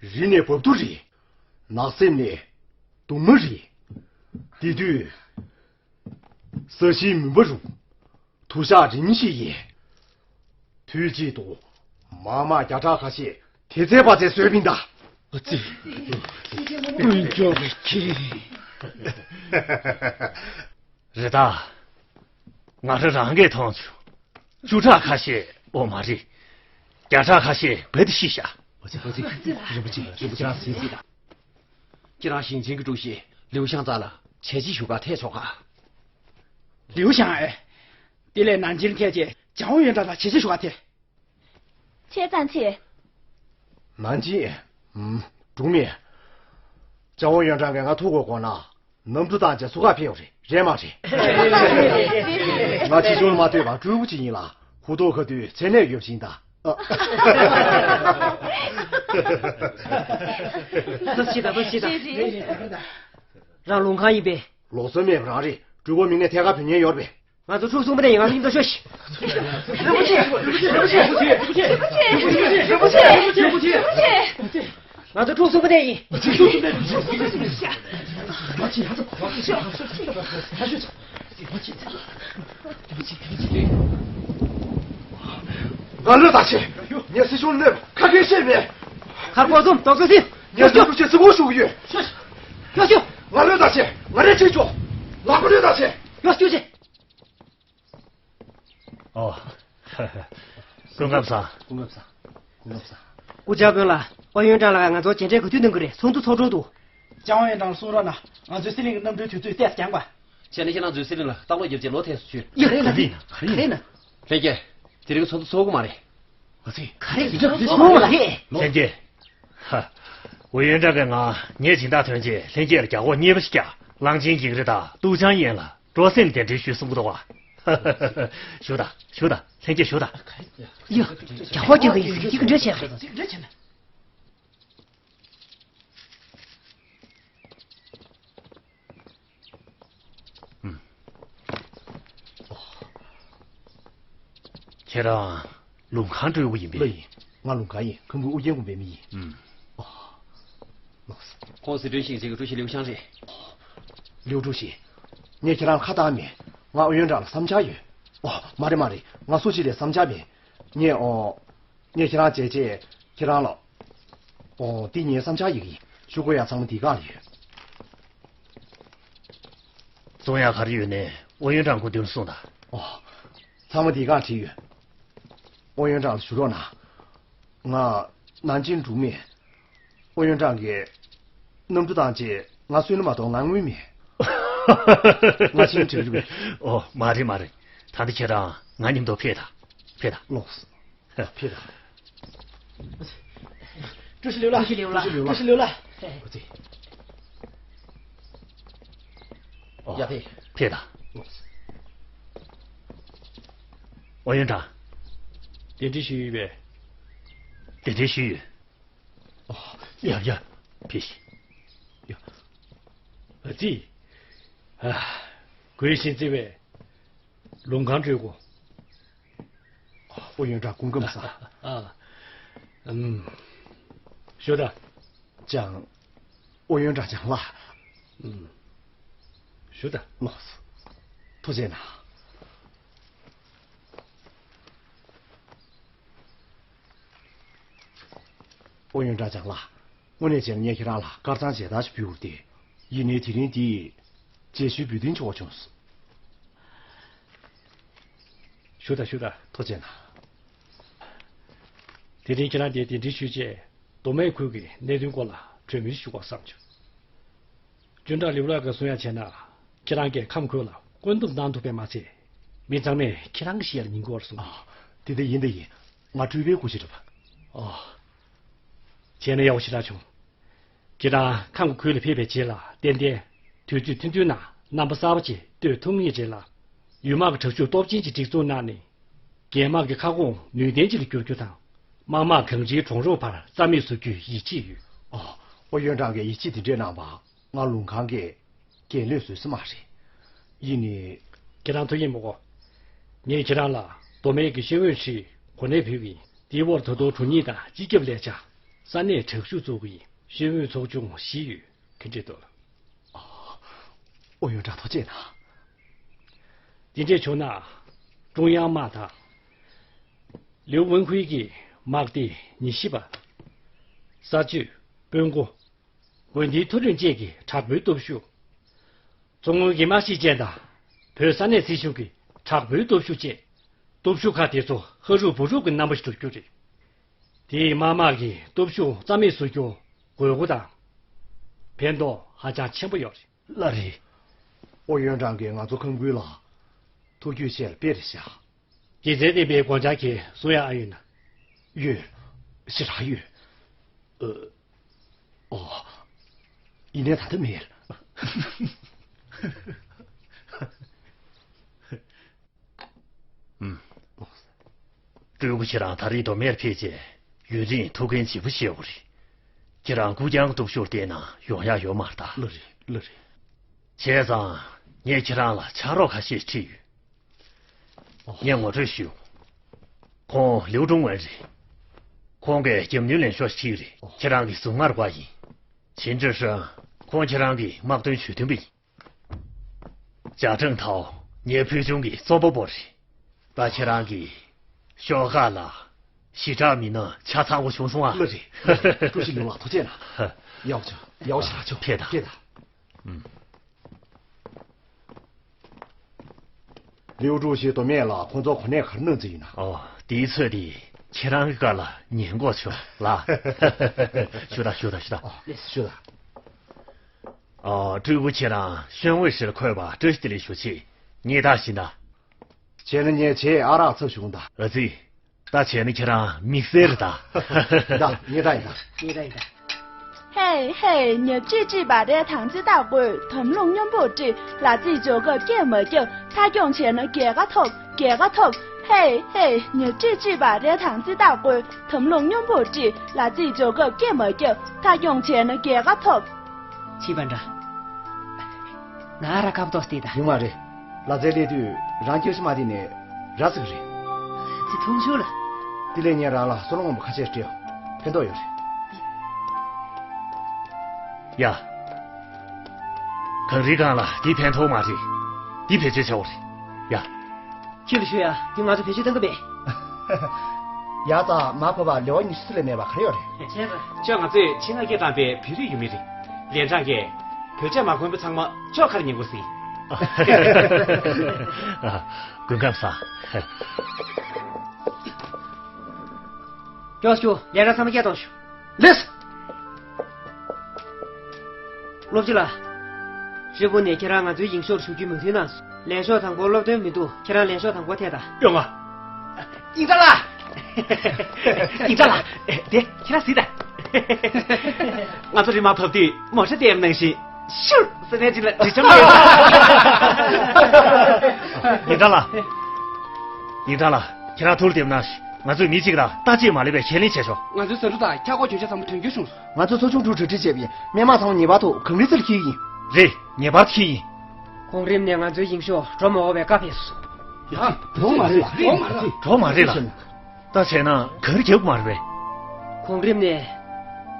རི་ནས་བབས་དུ་རི། ནགས་གསེབ་ནས་གདུང་མ་རི། དེ་དུས་ས་གཞིའི་མུན་པ་རུབ། དུ་ཞག་རིམ་བཞིན་ཡལ། དུས་གཅིག་ཏུ་མ་མ་བརྒྱ་ཕྲག་ཁ་ཤས་དེ་ཚེ་བ་ཚེ་བཟོས་པིན་ད། ཨ་ཙི། དཀོན་མཆོག་གི་ཁྱེད། རེད་ད། ང་རང་རང་གིས་མཐོང་བྱུང་། བཅུ་ཕྲག་ཁ་ཤས། འོ་མ་རེད། བརྒྱ་ཕྲག་ཁ་ཤས་བེད་དེ་ཤི་ཤག་ཨ་ཙི། ཨ་ཙི། རིན་པོ་ཆེ། རིན་པོ་ཆེ་རང་ཟིན་ཟིན་ད། ཁྱེད་རང་ཞིང་ཆེན་གྱི་ཀྲུའུ་ཞི་ལིའུ་ཞང་རྩ་ལ་བྱས་རྗེས་ཞུ་ག་ཐད་ཆོག་ག་ལིའུ་ཞང་ཨེ། དེ་ལས་ནན་ཅིང་ཐད་ཀྱི་ཅང་ཝུ་ཡོན་ཀྲང་ལ་བྱས་རྗེས་ཞུ་ག་ཐད། ཆེ་ཙང་ཆེ། ནན་ཅིང་། ཨུམ། ཀྲུང་མི། ཅང་ཝུ་ཡོན་ཀྲང་གིས་ང་ཐུག་དགོས་དགོས་ན། གནམ་གྲུ་བཏང་བྱས་མཚོ་ཁར་ཕེབས་ཡོང་རེད། རེད་མ་རེད། ང་ཕྱི་ཕྱོགས་ལ་མ་ལྟོས་པར་སྤྲུལ་སྐུ་ཅིག་ཡིན་ལ། ཧུ་ཏོ་ཁ་དུས་མཚན་གནས་ཡོད་པ་ཞིག་ཡིན་ད། ཨ། ཐུགས་རྗེ་ཆེ་ད། ཐུགས་རྗེ་ཆེ་ད། རང་ལུང་ཁང་ཡིན་པས། ལོགས་སུ་མེད་པ་རང་རེད། སྤྲུལ་སྐུ་མིང་ནས་ཐད་ཀར་བུད་ཉེན་ཡོད་རེད་པས། ང་ཚོ་ཕྲུག་གསུམ་པོ་ནས་ཡིན། ང་ལ་མཉམ་དུ་ཤོག་ཤིག་རིན་པོ་ཆེ། རིན་པོ་ཆེ། ང་ཚོ་ཕྲུག་གསུམ་པོ་ནས་ཡིན། ང་ལོས་ད་ཆེ། ངས་སྲིད་སྐྱོང་ལ་གནོད་པ་ག་གེ་བཤད་མེད། ཁར་ཀོ་ཙུམ་རྡོག་རྩ་ཟིན། ངས་སྲིད་སྐྱོང་ཆེ་སྲིད་སྐྱོང་ཞུ་གི་ཡོད། ཡོ་ཤུ། ང་ལོས་ད་ཆེ། ང་རེ་ཆེ་ཆོག་ལག་པ་ལོས་ད་ཆེ། ཡོ་ཤུ་ཆེ། ཨོ། སྐུ་ཁམས་བཟང་། སྐུ་ཁམས་བཟང་། སྐུ་ཁམས་བཟང་། སྐུ་ཇག་དཔོན་ལགས། ཨོ་ཡོན་ཀྲང་ལགས་ང་ཚོ་མཇལ་འཕྲད་ག་དུས་གནང་གི་རེད། ཚོགས་འདུ་ཚོགས་གྲོལ་དུས། ཅང་ཨོ་ཡོན་ཀྲང་ལ་གསུང་རོགས་གནང་། ང་ཚོའི་སི་ལིང་གི་གནམ་གྲུའི་དུས་ཚོད་ཏོག་ཙམ་འགྱངས་པ། བྱས་ན་ཁྱེད་རང་ཚོའི་སི་ལིང་ལ་ལྟ་ཀློག་རྒྱབ་བྱས་ལོ་ཐེངས་སུ་ཆུད། ཡ། ག་རེ་ཡིན་ན། ག་རེ་ཡིན་ན། ལྷན་རྒྱས། དེ་རིང་ཚོགས་འདུ་ཚོགས་ཀྱི་མ་རེད། ང་ཚོས་ག་རེ་ཡིན་ན་ཚོགས་མ་རེད། ལྷན་རྒྱས། ཧ། ཨོ་ཡོན་ཀྲང་གིས་ང་ངའི་སྦྱིན་བདག་ཐོན་རྗེས་ལྷན་རྒྱས་ལ་རྒྱ་སྒོར་གཉིས་པ་ཞིག་བཀྱག་གླང་ཆེན་ཀེང་རི་དང་ཏུའུ་ཅང་ཡན་ལ་སྤྲོ་སེམས་རྟེན་འབྲེལ་ཞུས་གསུང་གི་འདུག་བ། བཞུགས་དང་། བཞུགས་དང་། ལྷན་རྒྱས་བཞུགས་དང་། ཡ། རྒྱ་སྒོར་རྒྱག་གི་ཡིན་ཟེར་གྱི་འདྲ་བྱས། ཁྱེད་རང་ལུང་ཁང་སྤྲུལ་སྐུ་ཡིན་པས། ལགས་ཡིན། ང་ལུང་ཁང་ཡིན། ཁང་པའི་ཨུ་རྒྱན་དགོན་པའི་མི་ཡིན། ཨུམ། ཨོ། ལགས་སོ། ཁོང་སི་ཁྲོན་ཞིང་ཆེན་གྱི་ཀྲུའུ་ཞི་ལིའུ་ཞང་རེད། ལིའུ་ཀྲུའུ་ཞི། ངས་ཁྱེད་རང་ཁ་བཏང་མེད། ང་ཨོ་ཡོན་ཀྲང་ལ་བསམ་འཆར་ཡོད། ཨོ། མ་རེད་མ་རེད། ང་སུ་གཅིག་ལ་བསམ་འཆར་མེད། ངས་ཨོ། ངས་ཁྱེད་རང་མཇལ་རྗེས་ཁྱེད་རང་ལ། ཨོ། འདི་ངའི་བསམ་འཆར་ཡི་གེ་ཡིན། ཤོག་གུ་ཡང་ཚང་མ་འདིའི་སྒང་ལ་ཡོད། རྫོང་ཡག་ག་རེ་ཡོད་ནས་ཨོ་ཡོན་ཀྲང་སྐུ་མདུན་ལ་གསུངས་དང་། ཨོ། ཚང་མ་འདིའི་སྒང་བྲིས་ཡོད། ཨོ་ཡོན་ཀྲང་ལ་ཞུ་རོགས་གནང་། ང་ནན་ཅིང་འགྲོ་མེད། ཨོ་ཡོན་ཀྲང་གིས་གནམ་གྲུ་བཏང་རྗེས་ང་གསོན་ན་མ་གཏོགས་ང་དངུལ་མེད། ང་ཕྱིན་དྲན་གྱི་མེད། ཨོ། མ་རེད་མ་རེད། ད་ལྟ་ཁྱེད་རང་ང་མཉམ་དུ་ཕེབས་དང་། ཕེབས་དང་། ལགས་སོ། ཕེབས་དང་། ཀྲུའུ་ཞི་ལིའུ་ལགས། ཀྲུའུ་ཞི་ལིའུ་ལགས། ཀྲུའུ་ཞི་ལིའུ་ལགས། ཨོ་ཙི། ཨོ། ཡ་ཕེབས། ཕེབས་དང་། ཨོ་ཡོན་ཀྲང་། གདན་འདྲེན་ཞུས་ཡོད་པས། གདན་འདྲེན་ཞུས་ཡོད། ཨོ། ཡ་ཡ། ཕེབས་ཤིག་ཡ། ཨ་ཙི། ཨ། དགོད་བཞིན་བརྩེ་བས། ལུང་ཁང་སྤྲོད་དགོས། ཨོ་ཡོན་ཀྲང་སྐུ་ཁམས་བཟང་། ཨ། ཨམ། ཞུ་དང་། ཅང་། ཨོ་ཡོན་ཀྲང་ཅང་ལགས། ཨམ། ཞུ་དང་། ལགས་སོ། ཐུགས་རྗེ་གནང་། ཨོ་ཡོན་ཀྲང་ཅང་ལགས། དངོས་གནས་བྱས་ན་ངས་ཁྱེད་རང་ལ་དཀར་གཙང་མཇལ་དར་ཞིག་ཕུལ་དགོས་ཏེ། ཡིན་ནའི་དེ་རིང་འདི་མཇལ་ཞུའི་འབུལ་དོན་ཆེ་བ་བྱུང་སོང་། ཞུ་དང་ཞུ་དང་། ཐུགས་རྗེ་གནང་། དེ་རིང་ཁྱེད་རང་འདིར་གདན་འདྲེན་ཞུས་རྗེས། མདོ་སྨད་ཁུལ་གྱི་གནད་དོན་སྐོར་ལ་གྲོས་མོལ་ཞུ་དགོས་བསམ་བྱུང་། ཅུན་ཀྲང་ལིའུ་ལགས་ཀྱིས་གསུང་ཡ་བྱས་ན། ཁྱེད་རང་གིས་ཁམས་ཁུལ་ལ་བཀོད་འདོམས་གནང་ཐུབ་པས་མ་ཚད། མི་ཚང་མས་ཁྱེད་རང་གི་ཞལ་ཉན་དགོས་པར་གསུངས། ཨ། དེ་འདྲ་ཡིན་ད་ཡིན། ང་སྤྲུལ་པའི་སྐུ་ཞབས་རེད་པ། ཨོ། བྱས་ན་ཡག་པོ་ཞེ་དྲག་བྱུང་། ཁྱེད་རང་ཁམས་ཀྱི་ཁུལ་ལ་ཕེབས་པའི་རྗེས་ལ་ཏན་ཏན་དུས་ཚོད་ཐུང་ཐུང་ནང་རྣམ་པ་གསར་པ་ཅིག་བསྟོད་ཐུབ་ངེས་རེད་ལ། ཡུལ་དམག་གི་དྲག་ཤུགས་སྟོབས་ཆེན་གྱི་སྒྲིག་འཛུགས་གནང་ནས། རྒྱལ་དམག་གི་ཁ་སྐོང་ནུས་ལྡན་ཅིག་ལ་འགྱུར་རྒྱུ་དང་། དམག་དམངས་གང་ཅིའི་གྲོང་རོགས་བར་རྩ་མེད་བཟོ་རྒྱུའི་ཡིད་ཆེས་ཡོད། ཨོ། ཨོ་ཡོན་ཀྲང་གིས་ཡིད་ཆེས་དེ་འདྲས་གནང་བ། ང་ལུང་ཁང་གིས་གལ་ལོས་བཟོས་ས་མ་རེད། ཡིན་ནའི། ཁྱེད་རང་ཐུགས་ཡིད་མི་དགོས། ངས་ཁྱེད་རང་ལ་མདོ་སྨད་ཀྱི་ཤེས་ཡོན་ཁྲིད་གོ་གནས་ཕུལ་གྱི་ཡིན། དེའི་འོག་ད་དུང་དྲུང་ཉིད་དང་སྤྱི་ཁྱབ་ལས་བྱ། ས་གནས་དྲག་ཤུགས་ཚོགས་ཀྱི་ཤེས་ཡོན་ཚོགས་ཆུང་བཞི་ཡོད། ག་འདྲས་འདུག། ཨོ་ཡོན་ཀྲང་ཐུགས་རྗེ་གནང་། དེ་འདྲས་བྱུང་ན། ཀྲུང་དབྱང་དམག་དང་། ལིའུ་ཝུན་ཧུའེ་གི་དམག་སྡེ་ཉི་ཤུ་པ། ས་སྤྱོད། དཔོན་སྒོ། འོས་འདེམས་མཐོ་རིམ་བཅས་ཀྱི་དྲག་པོའི་སྟོབས་ཤུགས། མཚོ་སྔོན་གྱི་དམག་གཞིས་ཅན་དང་། བོད་ས་གནས་སྲིད་གཞུང་གི་དྲག་པོའི་སྟོབས་ཤུགས་བཅས། སྟོབས་ཤུགས་ཁག་དེ་ཚོ་ཧ་རུབ་བུ་རུབ་ཀྱི་རྣམ་པ་ཞིག་ཏུ་གྱུར་རེད། དེས་དམག་དམངས་ཀྱི་སྟོབས་ཤུགས་རྩ་མེད་བཟོ་རྒྱུར་དགོས་མཁོ་དང་། ཕན་ཐོགས་ཧ་ཅང་ཆེན་པོ་ཡོད་རེད། ལགས་རེད། ཨོ་ཡོན་ཀྲང་གིས་ང་ཚོ་ཁམས་ཁུལ་ལ་ཐུགས་རྒྱུས་བཤད་ལ་དཔེ་རེད་ཤག། དགེ་མཚན་ལྡན་པའི་དགོངས་འཆར་གྱི་གསུང་ཡག་ཨ་ཡོད་ན། ཡོད། ཞེ་དྲག་ཡོད། ཨ། ཨོ། ཡིན་ནའི་ད་ལྟ་མེད། ཨུམ། སྤྲུལ་སྐུ་ཁྱེད་རང་ད་རེས་མདོ་སྨད་ཕེབས་རྗེས་ཡུན་རིང་ཐུགས་འགན་ལྗིད་པོ་བཞེས་པ་རེད། ཁྱེད་རང་སྐུ་རྐྱང་སྟོབས་ཤུགས་བསྟན་ན་ཡོང་ཡག་ཡོད་མ་རེད་ད། ལགས་རེད། ལགས་རེད། བྱས་ཙང་ངས་ཁྱེད་རང་ལ་ཕྱག་རོགས་ཁ་ཤས་ཁྲིད་ཡོད། ངས་ངོ་སྤྲོད་ཞུ། ཁོང་ལིའུ་ཀྲུང་ཝུན་རེད། ཁོང་གིས་རྒྱབ་གནོན་ལེན་ཤོག་ཅིག་རེད། ཁྱེད་རང་གི་གཟུངས་སྔགས་པ་ཡིན། ཆིན་ཀྲི་ཧྲན། ཁོང་ཁྱེད་རང་གི་དམག་དོན་ཇུས་འདོན་པ་ཡིན། ཇ་ཀྲང་ཐའོ། ངའི་ཕུལ་བྱུང་གི་བཙོན་པ་པོ་རེད། ད་ཁྱེད་རང་གིས་ཤོག་ཁག་ལ་ཞི་དྲག་མི་སྣ་ཆ་ཚང་པོ་བྱུང་སོང་ཨ། ལགས་རེད། ཀྲུའུ་ཞི་ལུང་ལགས་ཐུགས་རྗེ་གནང་། ཡག་པོ་བྱུང་། ཡག་པོ་ཞེ་དྲག་བྱུང་། ཕེབས་དང་། ཕེབས་དང་། ཨུམ། ལིའུ་ཀྲུའུ་ཞི་མདོ་སྨད་ལ་ཁོང་ཚོ་གོ་གནས་ག་རེ་གནང་རྩིས་ཡིན་ན། ཨོ། དེའི་ཚོད་དེ་ཁྱེད་རང་གི་བཀའ་ལ་ཉན་དགོས་བྱུང་ལ། ཞུ་དང་ཞུ་དང་ཞུ་དང་། ཨོ། ལགས་སོ་ཞུ་དང་། ཨོ། སྤྲུལ་སྐུ་ཁྱེད་རང་ཤོན་ཝེ་ཧྲི་ལ་འཁོད་པ་བཀྲ་ཤིས་བདེ་ལེགས་ཞུ་ཆེད་ངས་བདག་བཞིན་ད། བྱས་ན་ངས་བྱས་ཨ་རག་ཚབ་བྱུང་ད། ཨ་ཙི། ད་བྱས་ན་ཁྱེད་རང་དམིགས་བསལ་རེད་ད། ད་ངས་ད་ཡིན་ད། ངས་ད་ཡིན་ད། ཧེ་ཧེ། ཉ་ཅི་ཅི་བ་རེ་དང་ཙི་ཏག་གོས་དམ་ལུང་སྙོམས་པོ་དྲི་ལ་ཙི་འཇོག་སྐབས་སྐད་མ་རྒྱབ་མཐའ་སྐྱོང་བྱས་ན་རྒྱལ་ཁ་ཐོབ་རྒྱལ་ཁ་ཐོབ། ཧེ་ཧེ། ཉ་ཅི་ཅི་བ་རེ་དང་ཙི་ཏག་གོས་དམ་ལུང་སྙོམས་པོ་དྲི་ལ་ཙི་འཇོག་སྐབས་སྐད་མ་རྒྱབ་མཐའ་སྐྱོང་བྱས་ན་རྒྱལ་ཁ་ཐོབ། ཅི་བ་འདྲ། ང་ར་ཁ་བ་ཏོག་སྟེ་ད། ཡོང་མ་རེད། ལ་རྩེ་སླེབས་དུས་རང་སྐྱོ་ཤི་མ་དེ་ནས་ར་ཟིག་རེད། ཅི་ཐུང་ཆུང་ལ། དེ་ལས་ངས་རང་ལ་བསོད་ནམས་སྔོན་པོ་ཁ་ཤས་སྤྲད་ཡོང་། ཕན་ཐོགས་ཡོད་རེད། ཡ། གངས་རིའི་སྒང་ལ་འདི་ཕན་ཐོགས་མ་རེད། འདི་བེད་སྤྱོད་བྱའོ་རེད། ཡ། ཁྱོད་ལ་ཞུ་ཡ་འདི་ང་ཚོ་བེད་སྤྱོད་གཏོང་གི་མེད། ཡ་ཙང་མ་ཕོ་བ་ལེའོ་ཉི་ཤུ་ལས་མེད་པ་ག་རེ་ཡོད་རེད། ཁྱོད་ང་ཚོས་ཆེད་མངགས་སྐད་བཏང་པའི་བོད་རིགས་ཡུལ་མི་རེད། ལན་གྲངས་ཀྱིས་བོད་ཆས་མ་གོན་པ་ཚང་མ་ཅོག་ཁར་ཉན་དགོས་ཟེར། སྐུ་ཁམས་བཟང་། ཀྱོག་ཞུ་ལན་ར་ཚང་མ་སྐད་གཏོང་ཞུ། ལེས། སློབ་སྤྱི་ལགས། རེ་བོ་ནས་ཁྱེད་རང་ང་ཚོའི་ཡིག་ཤོག་ཞུ་རྒྱུའི་མོས་མཐུན་གནང་སོང་། ལན་ཤོག་དང་པོ་སློབ་སྟོན་མི་འདུག་ཁྱེད་རང་ལན་ཤོག་དང་པོ་ཐད་ད། ཡོང་ང་། ཡིག་ཚང་ལགས། ཡིག་ཚང་ལགས། དེ་ཁྱེད་རང་གཟིགས་དང་། ང་ཚོ་རི་མ་བབས་དུས་མོ་ཊ་དེ་ནང་བཞིན། ཤུར་ཟེར་ནས་ཅིག་ལ་འདྲི་ཆམ་ཡོད། ཉིན་ཀྲང་ལགས། ཉིན་ཀྲང་ལགས། ཁྱེད་རང་ཐུགས་ལ་བདེ་པོ་གནང་ཞིག་ང་ཚོས་མི་གཅིག་རང་བརྟག་དཔྱད་མ་ལེགས་པའི་ཁས་ལེན་བྱས་ཆོག་ང་ཚོའི་ཟ་འབྲུ་དང་འཁྱག་སྒོག་གྱོན་ཆས་ཚང་མ་དོན་འཁྱོལ་བྱུང་སོང་། ང་ཚོ་ཚོ་ཆུང་ཕྲུག་གྲ་སྒྲིག་བྱས་པ་ཡིན། སྨན་མང་ཚང་མ་ངེས་པར་དུ་གངས་རིའི་རྩེ་ལ་འཁྱེར་གྱི་ཡིན། རེད། ངེས་པར་འཁྱེར་གྱི་ཡིན། གོང་རིམ་ནས་ང་ཚོའི་ཡིང་ཤོག་འགྲོ་མ་འོས་པའི་བཀའ་ཕེབས་སོང་། ཡ། འགྲོ་མ་རེད་ལ། འགྲོ་མ་རེད་ལ། འགྲོ་མ་རེད་ལ། ད་བྱས་ན་ག་རེ་རྒྱབ་དགོས་མ་རེད་པས། གོང་རིམ་ནས་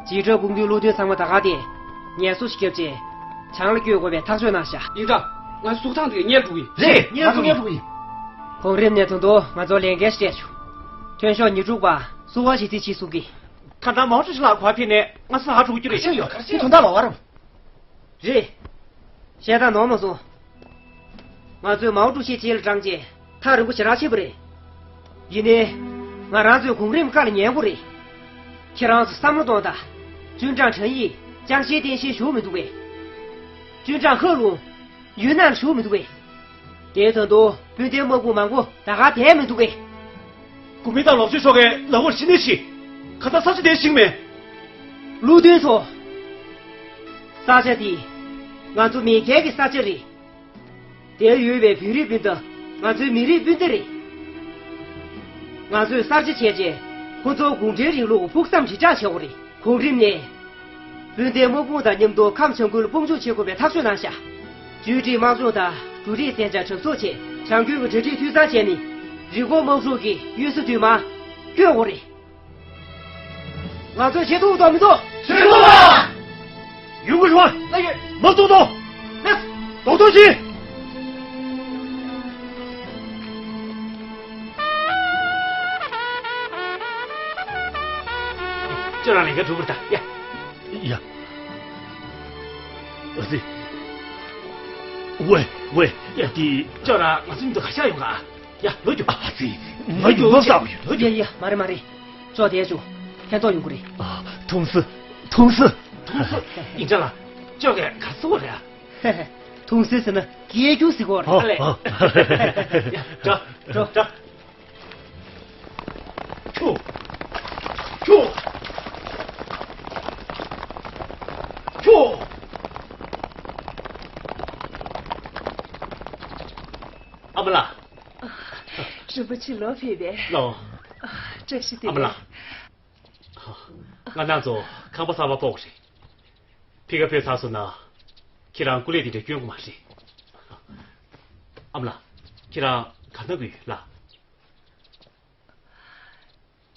འཇིགས་སྐྲག་དཔུང་སྡེའི་བློ་མཐུན་ཚང་མ་ད་ག་དེ་ངལ་གསོ་ཞིག་བརྒྱབ་རྗེས་བྱང་ལ་བསྐྱོད་དགོས་པའི་ཐག་གཅོད་གནང་ཤག་ཡིན་ད། ང་ཚོ་གཟུགས་ཐང་དེ་ག་ཉལ་འགྲོ་གི་ཡིན། རེད། ང་ཚོ་ཉལ་འགྲོ་གི་ཡིན། གོང་རིམ་ནས་ད་དུང་ང་ཚོར་ལས་འགན་ཞིག་སྤྲད་བྱུང་། ཐོན་ཤོག་ཉེར་དྲུག་པ་བསུ་བ་ཞིག་རྩིས་བྱེད་གསུང་གི། ཁ་སང་མའོ་ཀྲུའུ་ཞི་ལགས་ག་པར་ཕེབས་ནས་ང་ཚོ་ཧ་གྲུ་གུ་རྒྱུ་རེད། ཤེས་ཡོད་ཁ་ཤས་དོན་དག་ལ་བར། རེད། བཤད་སྟངས་ནོར་མ་སོང་། ང་ཚོས་མའོ་ཀྲུའུ་ཞི་རྗེས་ལ་འབྲངས་རྗེས་ཐག་རིང་པོ་ཞེ་དྲག་ཕྱིན་པ་རེད། ཡིན་ནའི། ང་རང་ཚོས་གོང་རིམ་བཀའ་ལ་ཉན་དགོས་རེད། ཁྱེད་རང་ཚོ་བསམ་བློ་གཏོང་དང་། ཅུན་ཀྲང་ཁྲེན་ཡིས་ཅང་ཤེས་ཏན་ཤེས་ཞུ་མི་འདུག་པས། ཅུན་ཀྲང་ཧེ་ལུང་ཡུན་ནན་ཞུ་མི་འདུག་པས། དེའི་དོན་དུ་སྤུན་ཟླའི་དམག་དཔུང་མང་པོ་ད་ག་བསྡད་མི་འདུག་གས། གོ་མིན་ཏང་ལོག་སྤྱོད་ཤོག་གས་ལ་འོར་ཤི་ནི་ཤི། ཁ་ས་ས་ཆ་དེ་ཤིང་མེད། བློ་མཐུན་ཚོ། ས་ཆ་དེ་ང་ཚོ་མེས་རྒྱལ་གྱི་ས་ཆ་རེད། དེར་ཡོད་པའི་བོད་རིགས་སྤུན་ཟླ་ང་ཚོའི་མི་རིགས་སྤུན་ཟླ་རེད། ང་ཚོས་གསར་བརྗེ་བྱས་རྗེས་ཁོ་ཚོར་གུང་ཁྲན་རིང་ལུགས་ཕུགས་བསམ་དྲིལ་བསྒྲགས་བྱེད་དགོས་རེད། གོང་རིམ་ནས། སྤུན་ཟླའི་དམག་དཔུང་དང་མཉམ་དུ་ཁམས་བྱང་ཁུལ་ལ་དཔུང་འཇུག་བྱེད་དགོས་པའི་ཐག་གཅོད་གནང་ཤག་བཅོས་སྒྲིག་དམག་སྦྱོང་དང་འབྲུ་རིགས་གསོན་ཆ་གྲབས་གསོག་ཆེད་བྱང་ཁུལ་གྱི་གྲ་སྒྲིག་འཐུས་ཚང་བྱས་ནས་རི་ཀོན་དམག་འཁྲུག་གི་གཡུལ་ས་བསྟུད་མར་བསྐྱོད་དགོས་རེད། ང་ཚོས་བྱེད་ཐུབ་དང་མི་ཐུབ། བྱེད་ཐུབ་ལ། ཡུལ་གྱི་རུ་ལ་ཡོད། མ་ཐུབ་དོ། ལེགས། རྡོག་རྡོག་བྱེད། ཁྱོད་རང་ལས་ཀ་གྲུབ་པར་ད་ཡ། ཡ། ཨ་ཙི། ཝེ་ཝེ་ཡ་དེ། ཁྱོད་རང་ང་ཚོ་མཉམ་དུ་ག་ཤ་ཡོང་ག་ཡ་ལོ་རྒྱུ། ཨ་ཙི། ང་ཡུལ་ལོ་ཟ་བ་ཡོད་ལོ་རྒྱུ། ཡ་ཡ་མ་རེད་མ་རེད། ཅོག་དེ་ཅུ། ཕན་ཐོགས་ཡོང་གི་རེད། ཨ། ཐུང་སི། ཐུང་སི། ཐུང་སི། ཡིན་ཅག་ལ། ཅོག་གས་ག་སུ་བ་རེད། ཐུང་སི་ཟེར་ན་སྐད་རྒྱུག་ཟེར་གོ་རེད། ཨ་ལེ། ཨ། ཡ། འགྲོ། འགྲོ། འགྲོ། ཁྱོ། ཁྱོ། ཁྱོ། ཨ་མ་ལགས། རིན་པོ་ཆེ་ལོ་ཕེབས་པས། ལོ། བཀྲ་ཤིས་བདེ་ལེགས། ཨ་མ་ལགས། ང་རང་ཚོ་ཁང་པ་གསར་པ་སྤོ་དགོས་རེད། ཕ་གིར་ཕེབས་ཚར་སོང་ན། ཁྱེད་རང་སྐུ་ལས་དེ་འདྲ་སྐྱོན་དགོས་མ་རེད། ཨ་མ་ལགས། ཁྱེད་རང་ག་ན་དགོས་ཡོད་ལགས།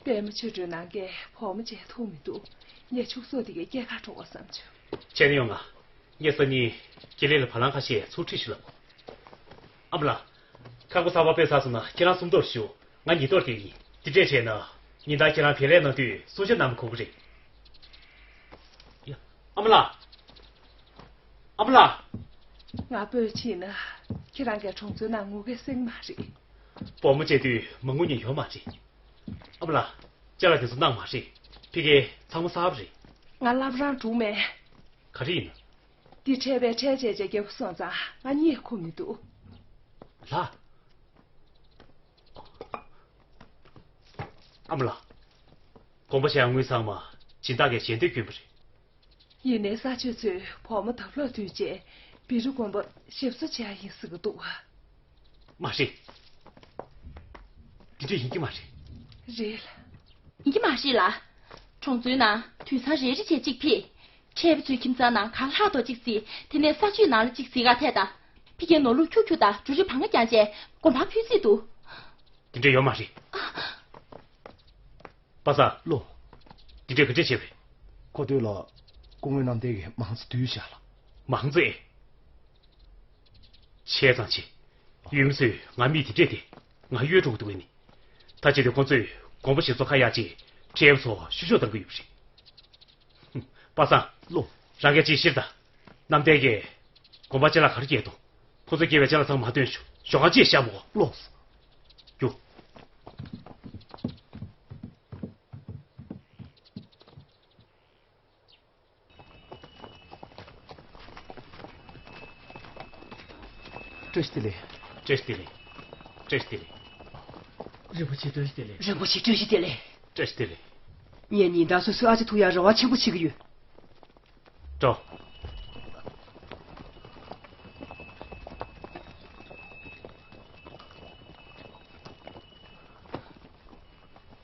པད་མ་ཆོས་སྒྲོན་ནང་གས་བོགས་མ་བྱས་ཐུབ་མི་འདུག་ངས་ཕྱུགས་ཟོག་དེ་གའི་སྐྱེལ་གར་འགྲོ་དགོས་བསམ་བྱུང་། བྱས་ན་ཡོང་ང་། ངས་སང་ཉིན་དགེ་ལེགས་ལ་བ་ལང་ཁ་ཤས་ཚུར་ཁྲིད་ཞུ་ལབ་གོ། ཨ་མ་ལགས། ཁང་པ་གསར་པ་སྤོས་ཚར་སོང་ན་ཁྱེད་རང་སུམ་མདོར་བཞུགས། ང་ཉིས་མདོར་བསྡད་ཡིན། དེ་འདྲས་བྱས་ན། ཉིན་ལྟར་ཁྱེད་རང་བལ་ལས་གནང་དུས་གསུང་བཤད་གནང་མི་དགོས་ཀྱི་རེད། ཡ། ཨ་མ་ལགས། ཨ་མ་ལགས། ང་སྤོས་ཕྱིན་ན། ཁྱེད་རང་གིས་གྲོང་ཚོའི་ནང་ངུ་སྐད་གསན་གྱི་མ་རེད། སྤོ་རྨོ་བྱེད་དུས་མ་ངུ་མཁན་ཡོད་མ་རེད། ཨ་མ་ལགས། ཅ་ལག་དེ་ཚོ་གནང་མ་རེད། ཕ་གིར་ཚང་མ་གསར་པ་རེད། ང་སློབ་རར་འགྲོ་མེད། ག་རེ་ཡིན་ན། འདི་འཕྲལ་བའི་འཕྲལ་བྱས་བྱས་རྒྱབ་སོང་ཙང་ང་གཉིད་ཁུག་མི་འདུག་ལགས། ཨ་མ་ལགས། དགོན་པ་བཞེངས་དངུལ་ཚང་མ་སྦྱིན་བདག་གིས་ཞལ་འདེབས་བསྐྱོན་པ་རེད། ཡིན་ནའི་ས་ཆོས་ཚོས་བོགས་མ་ལྡབ་ལོག་བསྡུས་རྗེས་བི་རུ་དགོན་པ་ཞབས་བསུ་བྱེད་ཡ་ཡིན་ཟེར་གྱི་འདུག་མ་རེད། འདི་འདྲ་ཡིན་གྱི་མ་རེད། རེད་ལ། ཡིན་གྱི་མ་རེད་ལ། གྲོང་ཚོའི་ནང་དུད་ཚང་རེ་རེ་བྱས་གཅིག་ཕུད། འཕྲལ་བའི་ཚོའི་ཁྱིམ་ཚང་ནང་གང་ལྷག་དོ་གཅིག་གཟིགས། དེ་ནས་ས་ཆོས་ནང་ལ་གཅིག་གཟིགས་ག་ཐད་དང་། ཕ་གིའི་ནོར་ལུག་ཁྱུག་ཁྱུག་དང་འབྲུ་རིགས་བང་ང་རྐྱང་བྱས་དགོན་པར་ཕུལ་རྩིས་འདུག་དེ་འདྲ་ཡོད་མ་རེད། པ་སངས། ལོ། འདི་འདྲས་ག་འདྲས་བྱས་པས། ཁོ་ཐོས་ལ། སྐུ་ངོ་རྣམ་ལྡན་གྱིས་མང་ཙམ་བསྡུས་བཞག་ལ། མང་ཙམ། བྱས་ཙང་བྱས། ཡུལ་མི་ཚོས་ང་མིས་འདི་འདྲས་དེ་ང་གཡོལ་འགྲོ་གི་འདུག་ཨེ་ནི། ད་བྱས་ཏེ་ཁོ་ཚོས་དགོན་པ་ཞིག་བཟོ་ཁ་ཡག་ཅིག་འཕྲལ་ཚོ་བཤུ་གཞོག་གཏང་གི་ཡོད་པ་རེད། པ་སངས། ལོ། རང་གིས་ཅིག་ཤེས་དང་། རྣམ་ལྡན་གྱིས་དགོན་པར་ཅ་ལག་ག་རེ་སྐྱེལ་འདུག་ཁོ་ཚོས་སྐྱེལ་བའི་ཅ་ལག་ཚང་མ་འདོན་ཤོག་ཞོགས་ཀ་ཅིག་བཞག་མོ། ལོ། རྒྱུགས། བཀྲ་ཤིས་བདེ་ལེགས། བཀྲ་ཤིས་བདེ་ལེགས། བཀྲ་ཤིས་བདེ་ལེགས། རིན་པོ་ཆེ་བཀྲ་ཤིས་བདེ་ལེགས། རིན་པོ་ཆེ་བཀྲ་ཤིས་བདེ་ལེགས། བཀྲ་ཤིས་བདེ་ལེགས། ངས་ཉིན་ལྟར་སོ་སོའི་ཨ་ཅེ་ཐུག་ཡག་རེ་བ་ཆེན་པོ་བྱེད་ཀྱི་ཡོད། འགྲོ།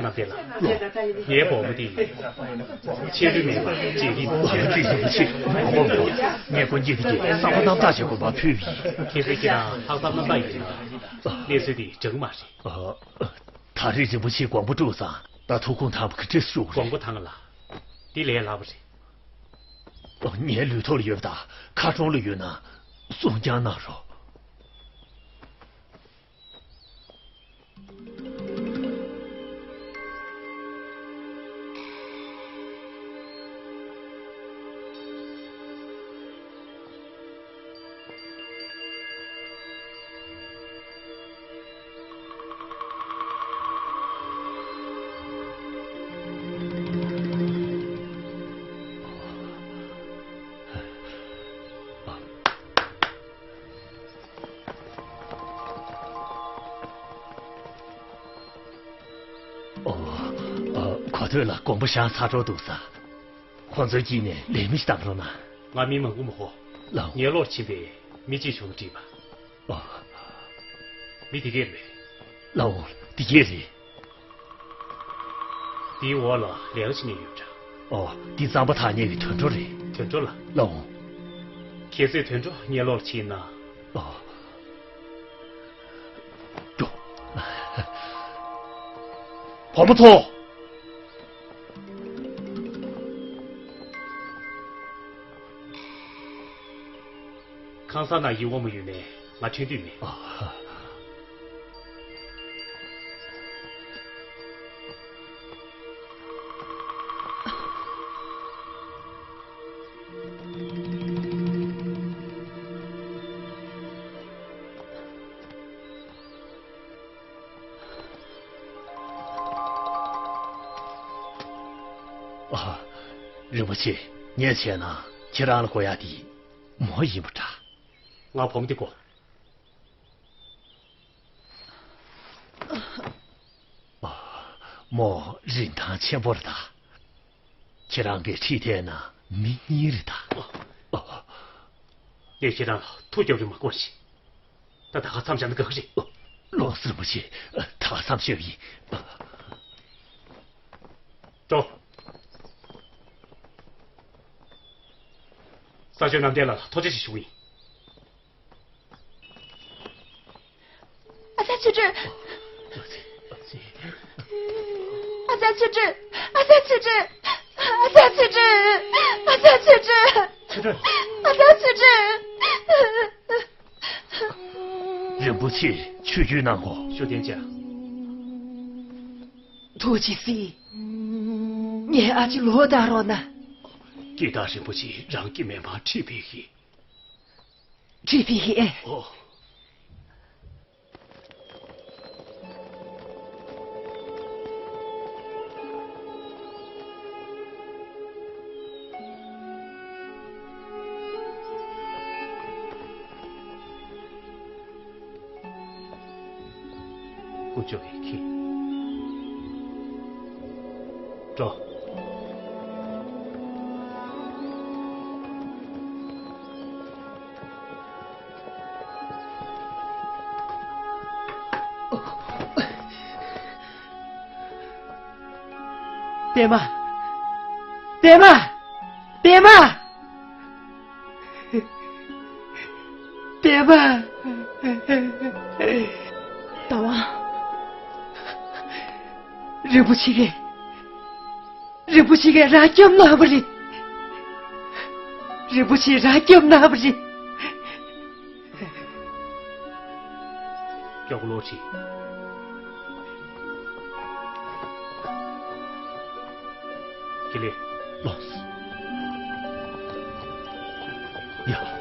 ཚོད་རྣམས་དེ་ལ། ངའི་བུ་མོ་དེ་ཡིན། ཕྱི་རོལ་མེད་པར་བྱེད་ཀྱི་ཡིན། ལགས་སོ། རིན་པོ་ཆེ། ངས་དཀོན་མཆོག་གི་བསམ་པ་རྣམ་དག་ཅིག་དགོངས་པ་ཕུལ་བ་ཡིན། ཁྱེད་ཚོས་ཁྱེད་རང་ལྷག་བསམ་རྣམ་དག་ཡོད་ན། གནས་ཚུལ་འདི་འདྲ་གི་མ་རེད། ཨ། ད་རེས་རིན་པོ་ཆེས་དགོངས་པ་དཀྲུགས་ཙང་ད་ཐུགས་དགོངས་དམ་གྱི་གྲས་སུ་བཞུགས་རེད། དགོངས་པ་དྭངས་ལ། འདི་ལས་སླ་པོ་རེད། ཨ། ངའི་ལུས་ཐོག་ལ་ཡོད་པ་དང་མཁར་གྲོང་ལ་ཡོད་ན་གསུང་རྐྱང་གནང་རོགས། ཨོ། ཨ། གོ་ཐོས་ལ་དགོངས་པ་བཞེས་ཚར་འགྲོ་འདུག་ས། ཁོང་ཚོའི་དཀྱིལ་ནས་ལས་མི་ཞིག་བདམས་རོགས་གནང་། ང་མི་མང་པོ་མི་དགོས། ལགས་འོང་། ངའི་ལོགས་ཕྱིན་པའི་མི་གཅིག་བྱུང་ན་འགྲིག་པ། ཨོ། མི་དེ་གས་རེད་པས། ལགས་འོང་། དེ་གས་རེད། དེའི་འོག་ལ་ལས་ཀ་བྱེད་མཁན་ཡོད་པ་འདྲ། ཨོ། འདི་གཙང་པ་དག་ཉེ་གི་དུད་འགྲོ་རེད། དུད་འགྲོ་ལ། ལགས་འོང་། གལ་སྲིད་དུད་འགྲོ་ངའི་ལོགས་ལ་ཕྱིན་ན། ཨོ། ཀྱོ། ཕོ་ བུ་མོ་ཐོ། ཁང་གསར་ནང་ཡི་དབང་མོ་ཡོད་ནས་ང་ཐོན་དུས་མེད། ཨ། ཨ། རིན་པོ་ཆེ། ངས་བྱས་ན་ཁྱེད་རང་ལ་དགོས་ཡག་དེ་མོ་ཡིན་པ་འདྲ། ང་བུ་མོ་དེ་དགོས། མོ་རིན་ཐང་ཆེན་པོ་རེད་ད། ཁྱེད་རང་གིས་ཁྲིད་ཐལ་ན་མི་གཉིས་རེད་ད། ངས་ཁྱེད་རང་ལ་ཐུགས་སྐྱོ་རིགས་མ་དགོས་ཤིག་ད་ད་ག་མཚམས་བཞག་ན་དགའ་གི་རེད། ལོགས་སེ་རིན་པོ་ཆེ། ད་ག་མཚམས་བཞག་ཡིན། འགྲོ། ས་ཆོས་རྣམ་བདེ་ལགས་ལ་ཐུགས་རྗེ་ཆེ་ཞུ་གི་ཡིན། ཨ་ཙི་ཆུ་ཁྲོད། ཨ་ཙི་ཆུ་ཁྲོད། ཨ་ཙི་ཆུ་ཁྲོད། ཨ་ཙི་ཆུ་ཁྲོད། ཨ་ཙི་ཆུ་ཁྲོད། ཆུ་ཁྲོད། ཨ་ཙི་ཆུ་ཁྲོད། རིན་པོ་ཆེ་ཆོས་བརྒྱུད་གནང་གོ། ཤུགས་ལྡན་ཅག་ཐུགས་རྗེ་གཟིགས། ངའི་ཨ་ཅེ་ལོག་བཏང་རོགས་གནང་། སྐྱིད་ཐང་རིན་པོ་ཆེ་རང་སྐྱིད་མེད་པར་ཁྲིད་ཕེབས་ཤིག་ཁྲིད་ཕེབས་ཤིག་ཨོ། ཀུ་ཅོ་གི་ཁྱི། འགྲོ། པད་མ། པད་མ། པད་མ། པད་མ། ཟླ་བ། རིན་པོ་ཆེ་གིས། རིན་པོ་ཆེ་གིས་རང་སྐྱོབ་གནང་བ་རེད། རིན་པོ་ཆེས་རང་སྐྱོབ་གནང་བ་རེད། སྐྱོ་གློ་ཁྲི། ཁྱེད་ལས། ལགས་སོ། ཡ།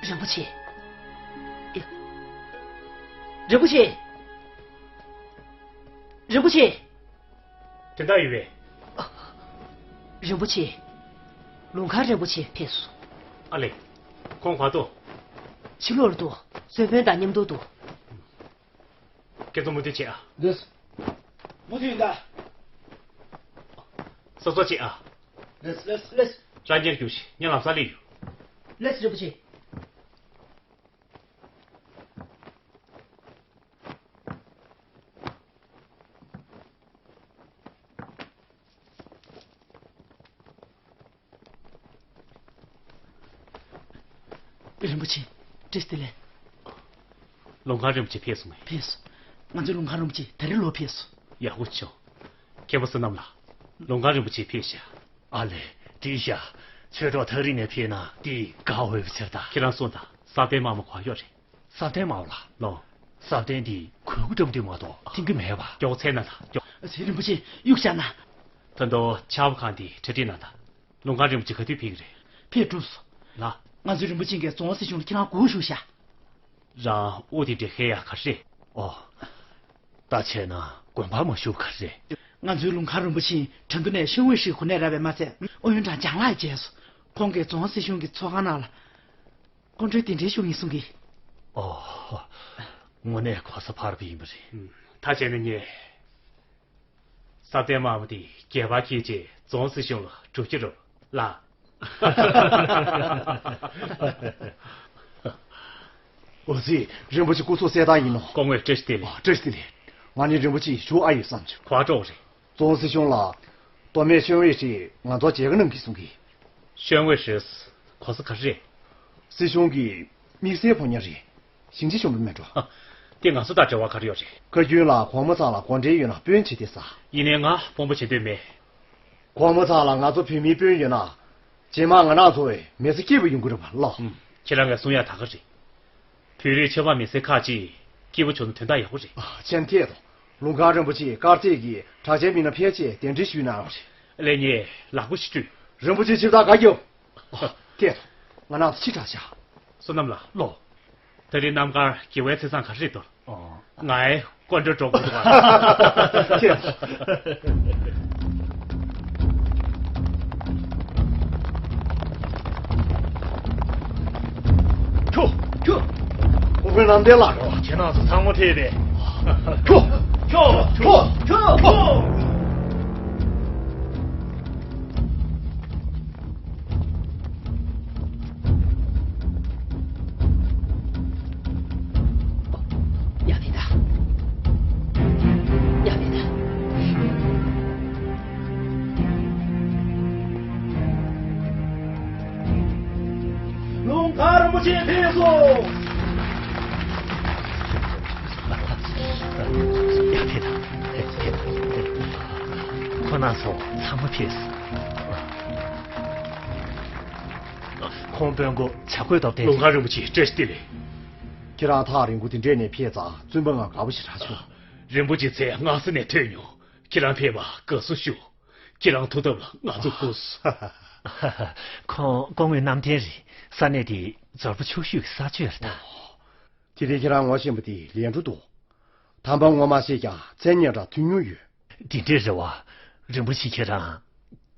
རིན་པོ་ཆེ། རིན་པོ་ཆེ། རིན་པོ་ཆེ། དེ་འདྲ་ཡོད་པས། རིན་པོ་ཆེ། ལུང་དཀར་རིན་པོ་ཆེ་ཕེབས་སོང་། ཨ་ལེ། ཁོང་ག་འདུག་ཕྱི་ལོགས་ལ་འདུག་གསོལ་དཔོན་དང་མཉམ་དུ་འདུག་ཁྱེད་ཚོ་མུ་མཐུད་བྱེད་ཨ། ལགས། མུ་མཐུད་ཡིན་ད། སོ་སོ་བྱེད་ཨ། ལགས་ལགས་ལགས། རང་སྙིང་རྒྱུག་ཤིག་ངས་ལམ་སང་སླེབས་ཡོང་། ལགས་རིན་པོ་ཆེ། རིན་པོ་ཆེ། བཀྲ་ཤིས་བདེ་ལེགས། ལུང་དཀར་རིན་པོ་ཆེ་ཕེབས་སོང་ངས། ཕེབས་སོང་། ང་ཚོའི་ལུང་དཀར་རིན་པོ་ཆེ་ད་རེས་ལོག་ཕེབས་སོང་། ཡག་པོ་བྱུང་། མཁན་པོ་བསོད་ནམས་ལགས། ལུང་དཀར་རིན་པོ་ཆེ་ཕེབས་ཤག་ཨ་ལེ། བཀྲ་ཤིས། ཆོས་གྲོགས་ཐག་རིང་ནས་ཕེབས་ན་དེ་དགའ་འོས་པའི་ཕྱིར་ད། ཁྱེད་རང་གསུངས་དང་། བསམ་གཏན་དམར་མོ་ག་ཡོད་རེད། བསམ་གཏན་དམར་མོ་ལགས། ལོ། བསམ་གཏན་འདི་གོས་སྐུ་བཀྲམ་དུས་མ་གཏོགས་མཐུན་གྱི་མེད་པ། མགྱོགས་ཚད་ན་ད་མགྱོགས། ཨ་ཙི་རིན་པོ་ཆེ་གཡུག་བཞག་ན། ད་དུང་ཕྱག་པ་གང་དེ་གྲ་སྒྲིག་གནང་དང་། ལུང་དཀར་རིན་པོ་ཆེ་ག་དུས་ཕེབས་ཀྱི་རེད། ཕེབས་གྲུབ་སོང་། ལགས། ང་ཚོའི་རིན་པོ་ཆེ་གིས་རྫོང་སྲིད་གཞུང་ལ་ཁྱེད་རང་སྒུག་བཞུགས་ཤག་རང་དབུ་དེ་འདྲ་ཧེ་ཡ་ག་རེ་རེད། ཨོ། ད་བྱས་ན་དགོན་པར་མ་ཞུགས་ག་རེ་རེད། ང་ཚོའི་ལུང་དཀར་རིན་པོ་ཆེ་ཁྲེང་ཏུའུ་ནས་ཤང་ཝུའེ་ཧྲིའི་གོ་གནས་རག་པ་མ་ཚད་ཨུ་ཡོན་ཀྲང་ལྗང་ལགས་མཇལ་སོང་། ཁོང་གིས་རྫོང་སྲིད་གཞུང་གི་ཚོགས་ཁང་ནང་ལ་སྐུ་མགྲོན་གདན་འདྲེན་ཞུ་ཡིན་གསུང་གི། ཨོ། དངོས་གནས་གོ་ས་འཕར་བ་ཡིན་པ་རེད། ད་བྱས་ན་ངས། ས་ ལྷ་ལྡན་དམར་པོ་དེ་རྒྱལ་བ་ཁྱེད་ཀྱིས་རྫོང་སྲིད་གཞུང་ལ་སྒྲུབ་ཀྱི་རེད་ལགས། འོ་ཙི། རིན་པོ་ཆེ་སྐུ་གཟུགས་གསལ་ཐང་ཡིན་ནོ། སྐུ་ངོ་བཀྲ་ཤིས་བདེ་ལེགས། ཨ། བཀྲ་ཤིས་བདེ་ལེགས། ང་ནི་རིན་པོ་ཆེ་ཞུ་ཨ་ཡོད་བསམ་བྱུང་། ག་པར་འགྲོ་དགོས་རེད། རྫོང་སྲིད་གཞུང་ལ། མདོ་སྨད་ཤོན་ཝེ་ཧྲི་ང་ཚོ་མཇལ་ཁ་གནང་གི་གསུང་གི། ཤོན་ཝེ་ཧྲི། གོ་ས་ག་རེ་རེད། སྲིད་གཞུང་གི་དམིགས་བསལ་ཕོ་ཉ་རེད། ཞིང་ཆེན་གཞོན་པ་མེད་འགྲོ། ཧ། དེ་ང་ཚོ་དང་འབྲེལ་བ་ག་རེ་ཡོད་རེད། ཁ་རྒྱུན་ལ་གོང་མ་ཚང་ལ་གོ་འདྲེན་ཡོད་ན་དཔོན་བྱེད་དེ་ས། ཡིན་ནའི་ང་དཔོན་པོ་བྱེད་འདོད་མེད། གོང་མ་ཚང་ལ་ང་ཚོ་བོད་མིའི་དཔོན་ཡོད་ན། རྗེས་མ་ང་རང་ཚོ་བའི་མི་ཚེ་སྐྱིད་པོ་ཡོང་གི་རེད་པ་ལགས། ཨུམ། ཁྱེད་རང་གིས་གསུང་ཡག་ད་ག་རེད། བོད་རིགས་ཆོས་པ་མི་སེར་ཁག་ཅིག་སྐྱིད་པོ་བྱུང་ན་དོན་དག་ཡག་པོ་རེད། ཨ། མཚན་ཐད་དོ། ལུང་དཀར་རིན་པོ་ཆེ་དཀར་མཛེས་ཀྱི་གྲགས་ཅན་མི་སྣ་ཕལ་ཆེར་གདན་འདྲེན་ཞུས་གནང་ཡོད་རེད། ལས་ངན་ལག་པ་ཤི་སྤྲོད། རིན་པོ་ཆེ་ཆིབས་རྟ་ག་རྒྱོབ། ཨ། ཐད་དོ། ང་རང་ཚོ་ཕྱི་དྲགས་བཞག། བསོད་ནམས་ལགས། ལོ། ད་རེས་རྣམ་དཀར་དགེ་བའི་ཚེས་བཟང་ག་རེ་རེད་དོ། ཨོ། ང་ཨེ་སྐུ་མགྲོན་འགྲོ་དགོས་འདུག་ག། ཁྱེད། ཁྱོ། ཁྱོ། ཨོ། བོད་ནང་བསྡད་ལ་རོ། ཁྱེད་རང་ཚོ་ཚང་མ་ཕེབས་པས། ཁྱོ། ཁྱོ། ཁྱོ། ཁྱོ། ཁྱོ། ཡ་དེ་ད། ཡ་དེ་ད། ལུང་དཀར་རིན་པོ་ཆེ་ཕེབས་སོང་། ཡ་དེ་ད། ཁོ་རང་ཚོ་ཚང་མ་ཕེབས་སོང་། ཁོང་དཔོན་པོ་བྱ་རྒོད་སྟོབས་ལྡན། ལུང་དཀར་རིན་པོ་ཆེ་བཀྲ་ཤིས་བདེ་ལེགས། ཁྱེད་རང་ཐག་རིང་པོ་དེ་འདྲས་ནས་ཕེབས་ཙང་བཙུན་པ་ང་དགའ་པོ་ཞིག་རག་བྱུང་། རིན་པོ་ཆེ་མཚན་སྔ་ས་ནས་ཐོས་མྱོང་། ཁྱེད་རང་ཕེབས་པར་དགའ་བསུ་ཞུ། ཁྱེད་རང་ཐུགས་སྟོབས་ལ་ང་ཚོ་སྒུག་སོང་། ཁོང་སྐུ་ངོ་རྣམ་ལྡན་རེད། ས་གནས་འདི་ཛོར་པོ་ཕྱུག་ཤོས་ཀྱི་ས་ཆ་རེད་ད། དེ་རིང་ཁྱེད་རང་ངོ་ཤེས་པ་དེ་ལན་གྲུ་འདུག། དམ་པ་ངོ་མ་ཤེས་ཀྱང་མཚན་སྙན་གྲགས་ཐོས་མྱོང་ཡོད། འདི་འདྲའི་རེ་བ། རིན་པོ་ཆེ་ཁྱེད་རང་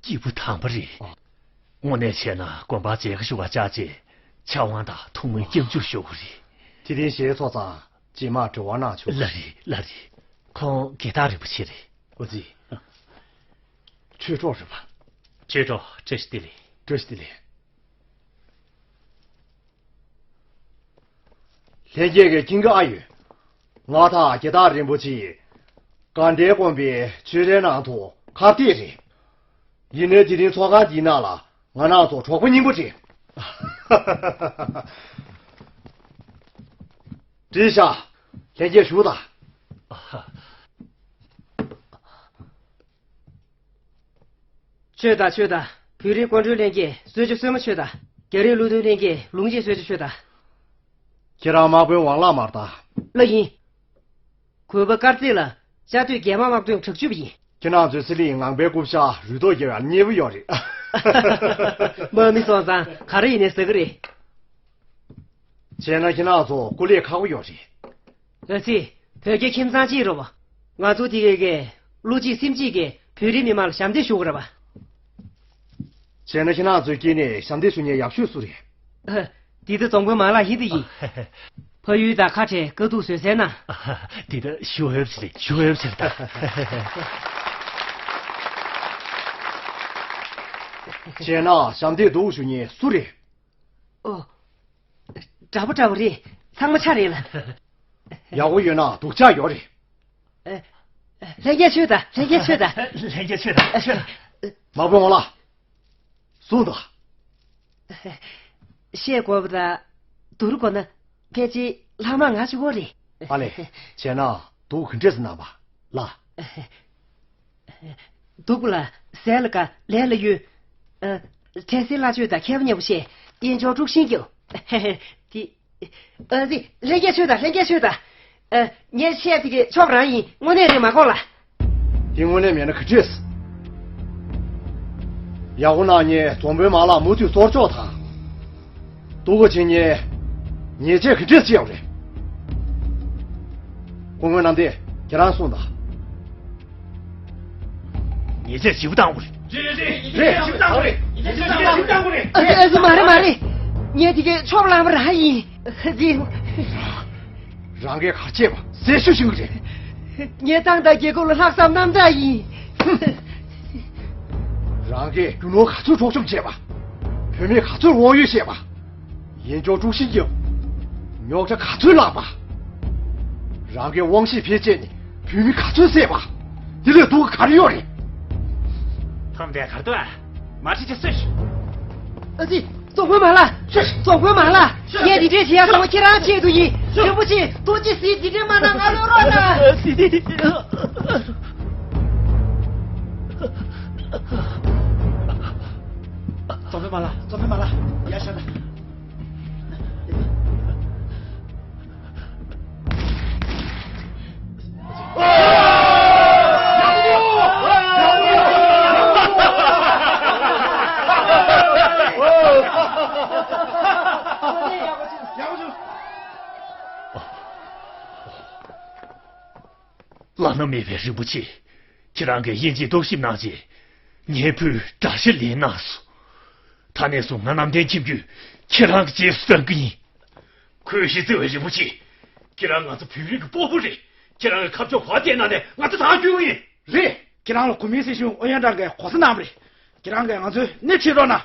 སྐྱིད་པོ་དམ་པ་རེད། ཨ། དངོས་གནས་བྱས་ན་དགོན་པར་མཇལ་ཁ་ཞུ་བར་བཅར་རྗེས་ཕྱག་དབང་དང་ཐུགས་སྨོན་སྐྱབས་འཇུག་ཞུ་དགོས་རེད། དེ་རིང་ཞལ་ཚོགས་ཙང་རྗེས་མ་དྲི་བ་གནང་ཆོག། ལགས་རེད། ལགས་རེད། ཁོང་རྒན་བདག་རིན་པོ་ཆེ་རེད། འོ་ཙི། ཆོས་གྲོགས་རེད་པ། ཆོས་གྲོགས་བཀྲ་ཤིས་བདེ་ལེགས། བཀྲ་ཤིས་བདེ་ལེགས། ལྷན་རྒྱས་ཀྱིས་མཁྱེན་གྱི་ཨ་ཡོད། ང་དང་རྒན་བདག་རིན་པོ་ཆེ་དགའ་ལྡན་དགོན་པའི་ཆོས་རའི་ནང་དུ་ཁ་གཏད་རེད། ཡིན་ནའི་དེ་རིང་ཚོགས་ཁང་འདིའི་ནང་ལ་ང་རང་ཚོ་གྲོགས་པོ་རྙིང་པ་རེད། བཀྲིས་བདེ་ལེགས། ལྷན་རྒྱས་བཞུགས་དང་། མཆོད་དང་མཆོད་དང་། བོད་རིགས་སྐུ་མགྲོན་ལྷན་རྒྱས་གསོལ་ཇ་གསོལ་མ་མཆོད་དང་། རྒྱ་རིགས་ཀླུ་གདུག་ལྷན་རྒྱས་ལུང་རྗེས་གསོལ་ཇ་མཆོད་དང་། ཁྱེད་རང་དམག་དཔོན་ཝང་ལགས་མ་རེད་ད། ལགས་ཡིན། གུས་པ་དཀར་མཛེས་ལགས་བཅའ་སྡོད་རྒྱ་དམག་དམག་དོན་དྲུག་ཅུ་པ་ཡིན། ཁྱེད་རང་ཚོའི་སི་ལིང་ངང་པའི་རྐུབ་བཞག་རུས་ཏོག་རྒྱབ་ཡག་མཉེས་པོ་ཡོད་རེད། དམག་མི་སོང་ཙང་ག་རེ་ཡིན་ནའི་ཟ་གི་རེད། བྱས་ན་ཁྱེད་རང་ཚོ་སྐུ་ལས་ཁག་པོ་ཡོད་རེད། ཨ་ཙི། བོད་རྒྱ་ཁྱིམ་ཚང་གཅིག་རེད་པ། ང་ཚོ་དེ་གའི་གི་བློ་གཅིག་སེམས་གཅིག་གིས་བོད་རིགས་མི་མང་ལ་ཞབས་འདེགས་ཞུ་དགོས་རེད་པ། བྱས་ན་ཁྱེད་རང་ཚོའི་དཀྱིལ་ནས་ཞབས་འདེགས་ཞུ་མཁན་ཡག་ཤོས་སུ་རེད། ཨ། འདི་ད་རྫོང་དཔོན་མ་ལགས་ཡིན་དེ་ཡིན། ཕ་ཡུལ་དང་ཁ་བྲལ་དཀའ་སྡུག་བཟོད་སྲན་གནང་། འདི་ད་ཞུ་འོས་པ་ཞིག་རེད། ཞུ་འོས་པ་ཞིག་རེད་ད། བྱས་ན་ཞབས་འདེགས་སྡུག་ཞུ་མཁན་སུ་རེད། ཨོ། འདྲ་པོ་འདྲ་པོ་རེད། ཚང་མ་ཆ་རེད་ལ། ཡག་པོ་ཡོད་ན་སྡུག་ཅག་ཡོད་རེད། ཨ། ལྷན་རྒྱས་མཆོད་དང་། ལྷན་རྒྱས་མཆོད་དང་། ལྷན་རྒྱས་མཆོད་དང་། མཆོད་དང་། དམག་དཔོན་ཝང་ལགས། གསུངས་དང་། བཤད་དགོས་པ་དང་། བསྡུར་དགོས་ན་ཕལ་ཆེར་ལྷག་མ་ང་གཅིག་པོ་རེད། ཨ་ལས། བྱས་ན་སྡུག་ག་འདྲས་སེ་གནང་པ་ལགས། སྡུག་ལ་ཟས་ལ་དགའ། ལས་ལ་གཡོལ། ཨ། འཕྲལ་སེལ་སླ་བཅོས་དང་མཁས་པ་མཉམ་པོ་བཤད། གཡས་འཇོག་དཀྲུག་ཤིང་རྒྱབ། དེ། ཨ་ཙི། ལྷན་རྒྱས་མཆོད་དང་། ལྷན་རྒྱས་མཆོད་དང་། ཨ། ངས་བཤད་དེ་གི་ཕྱོགས་རང་ཡིན། དངོས་གནས་རེད་མ་དགོངས་ལ། དེ་དངོས་གནས་མེད་ན་ག་འདྲས། ཡག་པོ་གནང་མཁན་རྫོང་དཔོན་མ་ལགས་མུ་མཐུད་གསོལ་ལྕོག་དང་། སྡུག་པོ་བྱེད་མཁན་ཉེས་ཆད་ག་འདྲས་བཅད་ཡོད་རེད། སྐུ་ངོ་རྣམ་བདེ། ཁྱེད་རང་གསུངས་དང་། ཉེས་ཆད་ཞེ་པོ་བཏང་དགོས་རེད། རེད། རེད། ཞེ་པོ་བཏང་དགོས་རེད། ཉེས་ཆད་ཞེ་པོ་བཏང་དགོས་རེད། ཨ་ཙི། ཨ་ཙི། མ་རེད། མ་རེད། ངས་དེ་གའི་ཆོབ་ལངས་པ་རང་ཡིན། ཨ་ཙི། རང་གིས་ག་རེ་བྱས་པ་གསལ་ཞུ་ཞུ་གི་རེད། ངས་ཏང་དང་རྒྱལ་ཁབ་ལ་ལྷག་བསམ་རྣམ་དག་ཡིན། རང་གིས་རྒྱུ་ནོར་ག་ཚོད་འཕྲོག་བཅོམ་བྱས་པ། བུད་མེད་ག་ཚོད་དབང་ཡོད་བཤད་པ། ཡིན་ཀྱང་དཀྲུག་ཤིང་རྒྱབ། རྙོག་དྲ་ག་ཚོད་བརླགས་པ། རང་གི་དབང་ཤེད་བེད་སྤྱད་ནས་བུད་མེད་ག་ཚོད་བསད་པ། དེ་ལས་སྡུག་ག་རེ་ཡོད་རེད། ཐོབ་འདས་གར་དུ་ཨ། མ་ཁྲིད་ཅི་སུས། ཨ་ཙི། ཙོང་ཁུན་མ་ལ། ཙོང་ཁུན་མ་ལ། ངས་འདི་འདྲའི་བྱེད་ཡ་ཚང་མ་ཁྱེད་རང་ཆེད་དུ་ཡིན། རིན་པོ་ཆེ། ཐུགས་རྗེ་གཟིགས། འདི་འདྲའི་མ་གནང་། ང་ལོ་རོགས་གནང་། ཙོང་ཁུན་མ་ལ། ཙོང་ཁུན་མ་ལ། ཡར་ཤོག་དང་། བླ་ན་མེད་པའི་རིན་པོ་ཆེ། ཁྱེད་རང་གིས་དབྱེ་འབྱེད་རྟོག་ཞིབ་གནང་རྗེས། ངའི་བུའི་དགྲ་ཤ་ལེན་གནང་སོང་། ད་ནས་བཟུང་ང་ནམ་ཐེན་ཁྱིམ་རྒྱུད་ཁྱེད་རང་གི་རྗེས་སུ་འབྲང་གི་ཡིན། ཁོས་ཞི་བརྩེ་བའི་རིན་པོ་ཆེ། ཁྱེད་རང་ང་ཚོ་བོད་རིགས་ཀྱི་སྤོ་བོ་རེད། ཁྱེད་རང་གི་ཁ་ཕྱོགས་ག་བལྟས་ན་ནས་ང་ཚོ་ཐང་རྒྱུ་ཡིན། རེད། ཁྱེད་རང་ལ་གོ་མིན་སྲིད་གཞུང་ཨུ་ཡོན་ཀྲང་གིས་གོ་ས་གནང་བ་རེད། ཁྱེད་རང་གིས་ང་ཚོའི་སྣེ་ཁྲིད་རོགས་གནང་།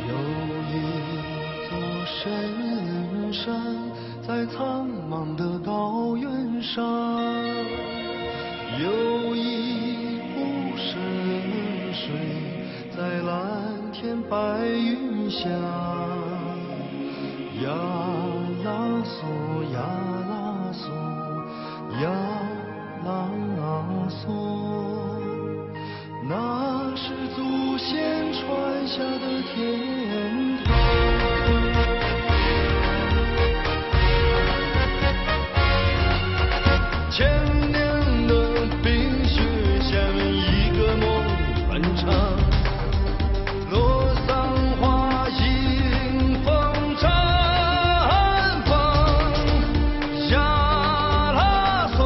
有一座神山在苍茫的高原上，有一湖深水在蓝天白云下。呀啦嗦，呀啦嗦，呀啦嗦。 那是祖先传下的天堂。千年的冰雪下面，一个梦很长。 洛桑花迎风绽放，呀啦嗦，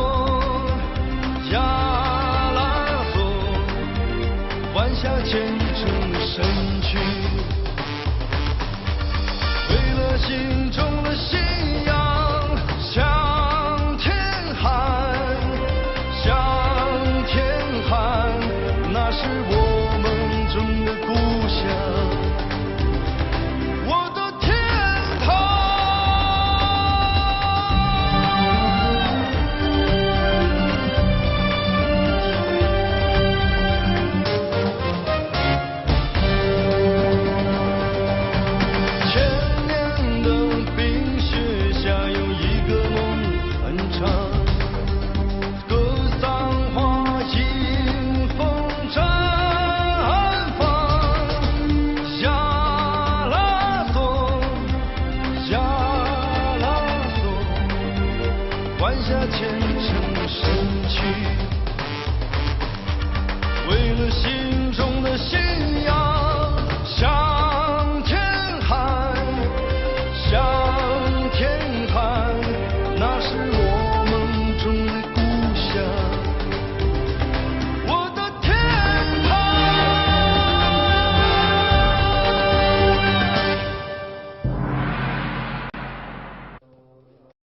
呀啦嗦，弯下虔诚的身躯，为了心中的信仰向天喊，向天喊，那是我们种的故乡。 我的天堂。千年的冰雪下，有一个梦很长。 格桑花迎风绽放，呀啦嗦，呀啦嗦，弯下虔诚的身躯，